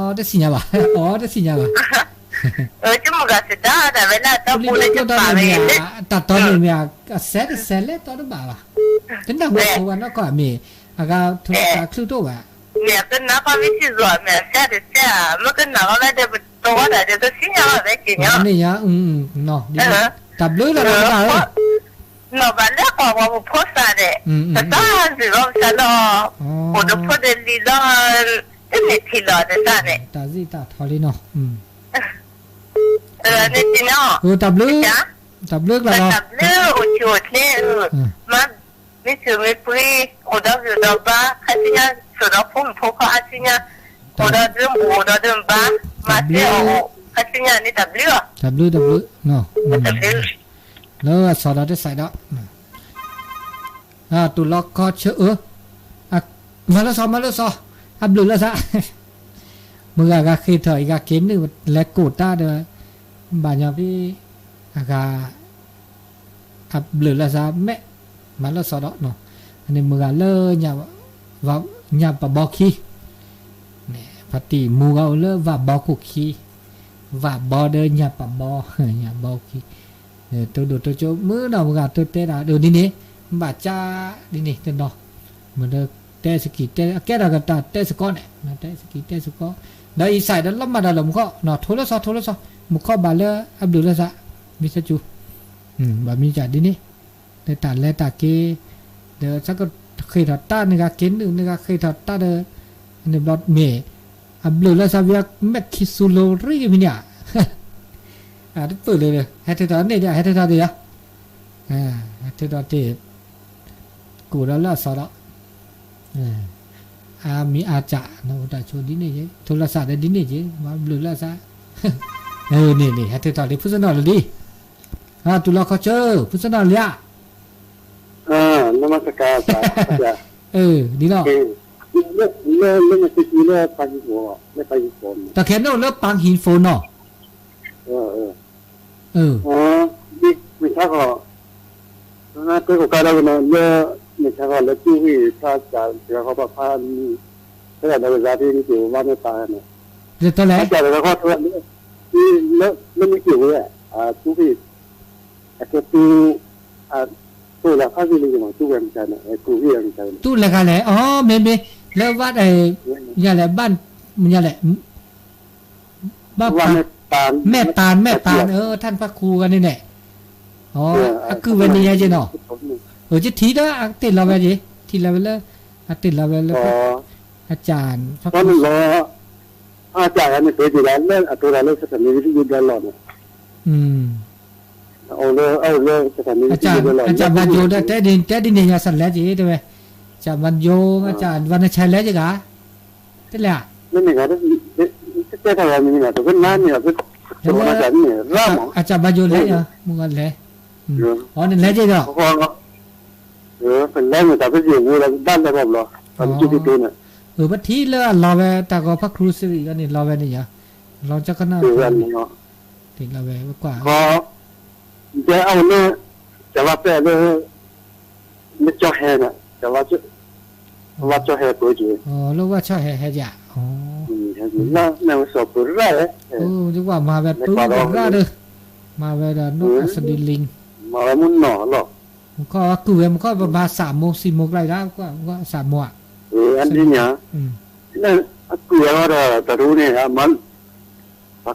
တသ့ၣ်ညါဘၣ်, တသ့ၣ်ညါဘၣ်, တမုၢ်ဂၤစံးဒၣ်ဒၣ်ဝဲလၢတၢ်ပူၤလံၤတပာ်ဝဲ, တၢ်တီန့ၣ်မ့ၢ် အစဲးတစဲးလဲၣ်တီတဘၣ်ဘၣ်, တနၢ်ဟူဝဲနီၢ်ကီၢ်မ့ၢ်, အဂၤထိးတၢ်ချုးတအိၣ်ဘၣ်, မ့ၢ်ကနၣ်ကီးမ့ၢ်စံၣ်စိၤ မ့ၢ်အစဲးတစဲးဧါ မ့ၢ်ကနၣ်ကီးဝဲဒီးပတိဝဲဒၣ်ဒီးကသ့ၣ်ညါဘၣ်ဝဲက့ၤညီ, န့ၣ်, တၢ်ဘျုးလီၤတၢ်ဘၣ်ဧၢ နီၢ်ဘၣ်လၢပှၤပှၤပဖိသၣ်န့ၣ်, ပသးစံးလီၤပသးလီၤ, အိၣ်ဒီးဖိဒီးလံၤလီၤ, တမ့ၢ်ထံၣ်လီၤတသးန့ၣ်, တၢ်စံးတၢ်ထီလံနီၤ, န့ၣ်, တၢ်ဘျုး, တၢ်ဘျုးကျါလီၤ, တၢ်ဘျုးအိၣ်ဆူၣ်အိၣ်ချ့, မၤ မ့ၢ်စၢၤမ့ၢ်ပှ့ၤ, အိၣ်ဒီးဂ့ၤဒီးဘါ, ခါဆူညါ, စိာ်ဒီးဖိမုၣ်ဖိခွါခါဆူညါ, အိၣ်ဒီးဒၢမုၣ်အိၣ်ဒီးဒၢမုၣ်ဘါ, မၤစဲအီၤအိၣ်, ခါဆူညါန့ၣ်တၢ်ဘျုးလီၤ. တၢ်ဘျုးတၢ်ဘျုး, တၢ်ဘျုး, လၢအစီၤဒီးတစဲးဒီး, တူၢ်လီၤခီဆၢအၢ, မၤလၢစီၤ မၤလၢစီၤ, အဘျုးလၢသး မုၢ်ဂၤဂၤဃ့ထီၣ်အံၤဂၤက့ၤနုာ်လဲၤကိးတၢ်ဒီး, ဘၣ်ညီဖဲ, အဂၤ, အဘျုးလၢသးမဲာ်, မၤလၢစီၤဒီး, အန့ၣ်မုၢ်ဂၤလၢ, ညၣ်ပၤဘီခံ, ဖါတံၢ်မူဂၤအိၣ်လၢဝၣ်ဘီခိၣ်ခံ, ဝၣ်ဘီဒီးညၣ်ပၤဘီ, ညၣ်ဘီခံ, တိဒိၣ်တိကၠိမုၢ်နီၢ်မုၢ်ဂၤတိတဲဒၣ်ဒ်န့ၣ်, ဘၣ်ကၠါ, ဒ်န့ၣ်တနီၤ, မ့ၢ်ဒီးတဲစကံးတဲအကဲထီၣ်ကတၢၢ်တဲစ့ၢ်ကီးန့ၣ်, တဲစကံးတဲစ့ၢ်ကီး, ဒီးအံၤစဲးဒီးလီၤမၢ်ဒီးလၢမူခီၣ်, ထိးလၢစီၤ ထိးလၢစီၤ, မူခီၣ်ဘၣ်လၢအဘျုးလၢသး, မ့ၢ်သကၠူ, ဘၣ်မံကဒ်န့ၣ်, လၢတၢ်လဲၤတၢ်က့ၤ, ဒီးဆၢကဃ့ထီၣ်တၢ်န့ၣ်ဂၤက့ၤနုာ်န့ၣ်ဂၤဃ့ထီၣ်တၢ်ဒီး, န့ၣ်ဘျီမ့ၢ်, အဘျုးလၢသးဝံၤမဲာ်ခံစူလိၤရံမံၤန့ၣ်ဧါ တပၢၢ်လၢ, ဟဲထၢထီၣ်န့ၣ်ဒီး ဟဲထၢထီၣ်တ့ၢ်ယၤ, ဟဲထၢထီၣ်တ့ၢ်, ကိးဒီးလၢအစီၤဒီး, အမံၤအါစၢ် နအိၣ်တၢ်ဆိဒ်န့ၣ်က့ၤ ထိးလၢသးဒီးဒ်န့ၣ်က့ၤ မၤဘျုးလၢသး, န့ၣ်န့ၣ် ဟဲထၢထီၣ်လံ ဖုစနီၣ်လၢလံ, တူၢ်လီၤခီဆၢ ဖုစနီၣ်လံဧါ, ဒ်လီၤ, တၢ်ခဲန့ၣ်အိၣ်လၢပၢ်ဟံၣ်ဖိနီၤ, မ့ၢ်ဆါဃီ, တဲခိၣ်ကါဒီးကနီၤလၢ, မ့ၢ်ဆါဃီလၢတူၢ်ဂ့ၢ်ဖျါစၢ်တဂၤဃီပှၤဖး, ဖဲဒၣ်ဒီးကစၢ်ဒ်န့ၣ်က့ၤဝဲဘၣ်မ့ၢ်ပၢ်န့ၣ်, ဖးစၢ်တဂၤဃီ, လၢမ့ၢ်က့ၤဝဲ, တူၢ်ဂ့ၢ်, အကဲတူၢ်, တိၢ်လၢဖးစ့လံကနီၤ တူၢ်ဂ့ၢ်မ့ၢ်ဆါန့ၣ် ကူၣ်ဂ့ၢ်မ့ၢ်ဆါန့ၣ်, တူၢ်လဲၤခါလဲၣ်, အမ့မ့ၢ်, လၢဘၣ်, ညါလဲၣ်, ဘၣ်, ညါလဲၣ် ဘၣ်, မဲၢ်ပၢ်, မဲၢ်ပၢ်, ထၢ်ဖးခူဂၤန့ၣ်န့ၣ်, အကုၢ်ဝဲန့ၣ်ယဲက့ၤနီၤ, ယထံၣ်ဒီးအတ့ၢ်လီၤဝဲက့ၤ, ထံၣ်လီၤဝဲလၢ, အတ့ၢ်လီၤဝဲလၢ, အကၢ်, ဖးခူ, အကၢ်န့ၣ် ပှဲၤက့ၤလၢအတိၤတၢ်လၢ စထၢၣ်မံၤဝံၤတယုၢ်ဒီလီၢ်န့ၣ် အကၢ်ဘၣ်ယိၤဒီး တဲဒ်န့ၣ် ယဆၢလဲက့ၤတဲဝဲ, ကၢ်ဘၣ်ယိၤ ကၢ်ဘၣ်နဆဲးလဲက့ၤဂၤ, တလဲၣ်, မ့ၢ်န့ၣ်ဂၤ, တတဲတၢ်ဂၤမံၤန့ၣ် တကနၣ်န့ၣ် အကၢ်ဘၣ်ယိၤလဲၣ်, မုၢ်ဂၤလဲၣ်, အီၤန့ၣ်လဲက့ၤဒီး ပလဲန့ၣ် တၢ်ပစံးဝဲဒီး ဘၣ်လဲၤဘၣ်ဘျီ, ပစံးတတုၤန့ၣ်, ပထံၣ်လၢအလီၤဝဲ တၢ်ဂီၤဖးခူစရံးဂၤန့ၣ် လီၤဝဲန့ၣ်ယၤ, လီၤကကနၣ်, တ့ၢ်လီၤဝဲကွၢ်, တဲအဝဲလၢ, ကၢ်ဘၣ်ပဲၣ်လၢ, လၢကၠီဟဲန့ၣ်, ဝၣ်ကၠီဟဲပၢက့ၤ, လၢဝၣ်ကၠီဟဲဟဲယၤ, လၢမ့ၢ်ဝဲစီၤပၢရၣ်, မၤဝဲပၢရၣ်ဒီး, မၤဝဲဒီး နီၢ်အစဒံလံ, မၤဝဲမုၢ်နီၢ်လီၤ, မုၢ်ခီၣ်ကုၢ်ဝဲ မုၢ်ခီၣ်ပဘၣ်စးမိၢ်စံးမိၢ်ကျါအံၤဒၣ်, စးမိၢ်ဧါ, အဒ်န့ၣ်, အကုၢ်ဝဲဒီး တရူးန့ၣ် တၢ်ကီ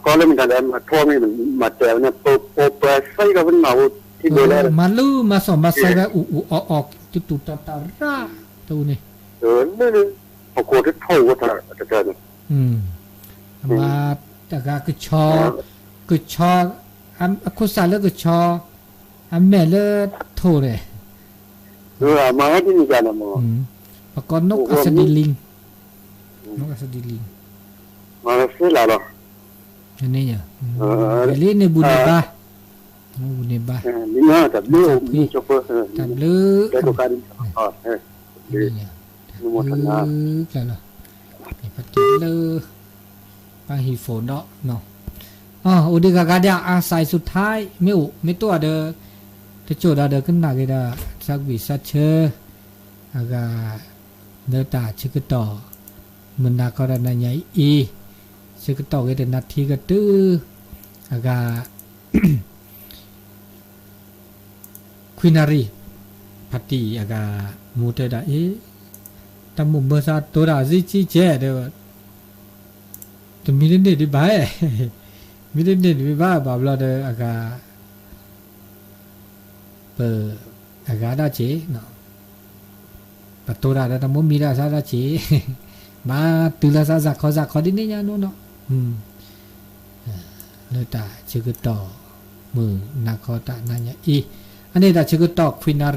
လၢမ့ၢ်တၢ်လဲၣ် မၤထီမ့ၢ်မၤတဲာ်ဝဲန့ၣ် ပပှၤစဲဒီးပနၢ်ဟူထံဘိလဲၣ်, မၤလူၤမၤစီၣ်မၤဆဲးဝဲ အူၣ်အူၣ်အီၣ်အီၣ် တူၢ်တူၢ်တၢ်တၢ်ရၣ်, တအူန့ၣ်, လၢ, ဟီၣ်ခိၣ်တထီၣ်ဝဲတၢ်တတၢၢ်န့ၣ်, အမၤ, တဂၤကဆီ, ကဆီ, အခိၣ်စးလၢကဆီ, အမဲာ်လၢထိၣ်န့ၣ် မၤဝဲဒ်န့ၣ်န့ၣ်, ပကိးနီၢ်အစဒံလံ, နီၢ်အစဒံလံ, မၤဝဲစ့လးလီၤ, န့ၣ်, လံန့ၣ်ဘူၣ်န့ၢ်ဘါ, ဘူၣ်န့ၢ်ဘါ, တၢ်ဘျုး, တၢ်ဘျုး, တၢ်ဘျုး, လၢ, ပဟံၣ်ဖိဒီး, အိၣ်ဒံးဂၤဂၤဒ်အ အစးအံၤဆူၣ်ထါ, မ့ၢ်အိၣ် မ့ၢ်တိၢ်အီၤဒီး, တစိၢ်ဒီးဒီးကနၣ်က့ၤဒီး သးကွံာ်သးဆၢ, အဂၤ, လၢတၢ်ဆၢကတီၢ်, မုၢ်နၤခီဒီးနၤညါအံၤ, ဆၢကတီၢ်ဂ့ၤတနၤထံကတၢၢ်, အဂၤ ခွံနၣ်ရံၣ်, ဖါတံၢ်အဂၤ, မူတဲဒၣ်အံၤ, တၢ်မိၣ်မၢသးတိၤတၢ်အစ့ကံကဲဒီး, တမံၤတန့ၢ်ဒံးဘၣ်, မံၤတန့ၢ်ဒံးဘၣ် ဘၣ်ဘျီဒီးအဂၤ, ပ, အဂၤဒၣ်က့ၤ, ပတိၤတၢ်ဒီးတၢ်မိၣ်မံၤဒၣ်သးဒၣ်က့ၤ, ဘၣ်တုၤလၢသးစၢ်ခီစၢ်ခီဒ်န့ၣ်ညါနီၢ်နီၢ်, လၢတၢ်ဆၢကတီၢ်, မုၢ်နၤခီတၢ်နၤညါအံၤ, အန့ၣ်တၢ်ဆၢကတီၢ်ခွံနၣ်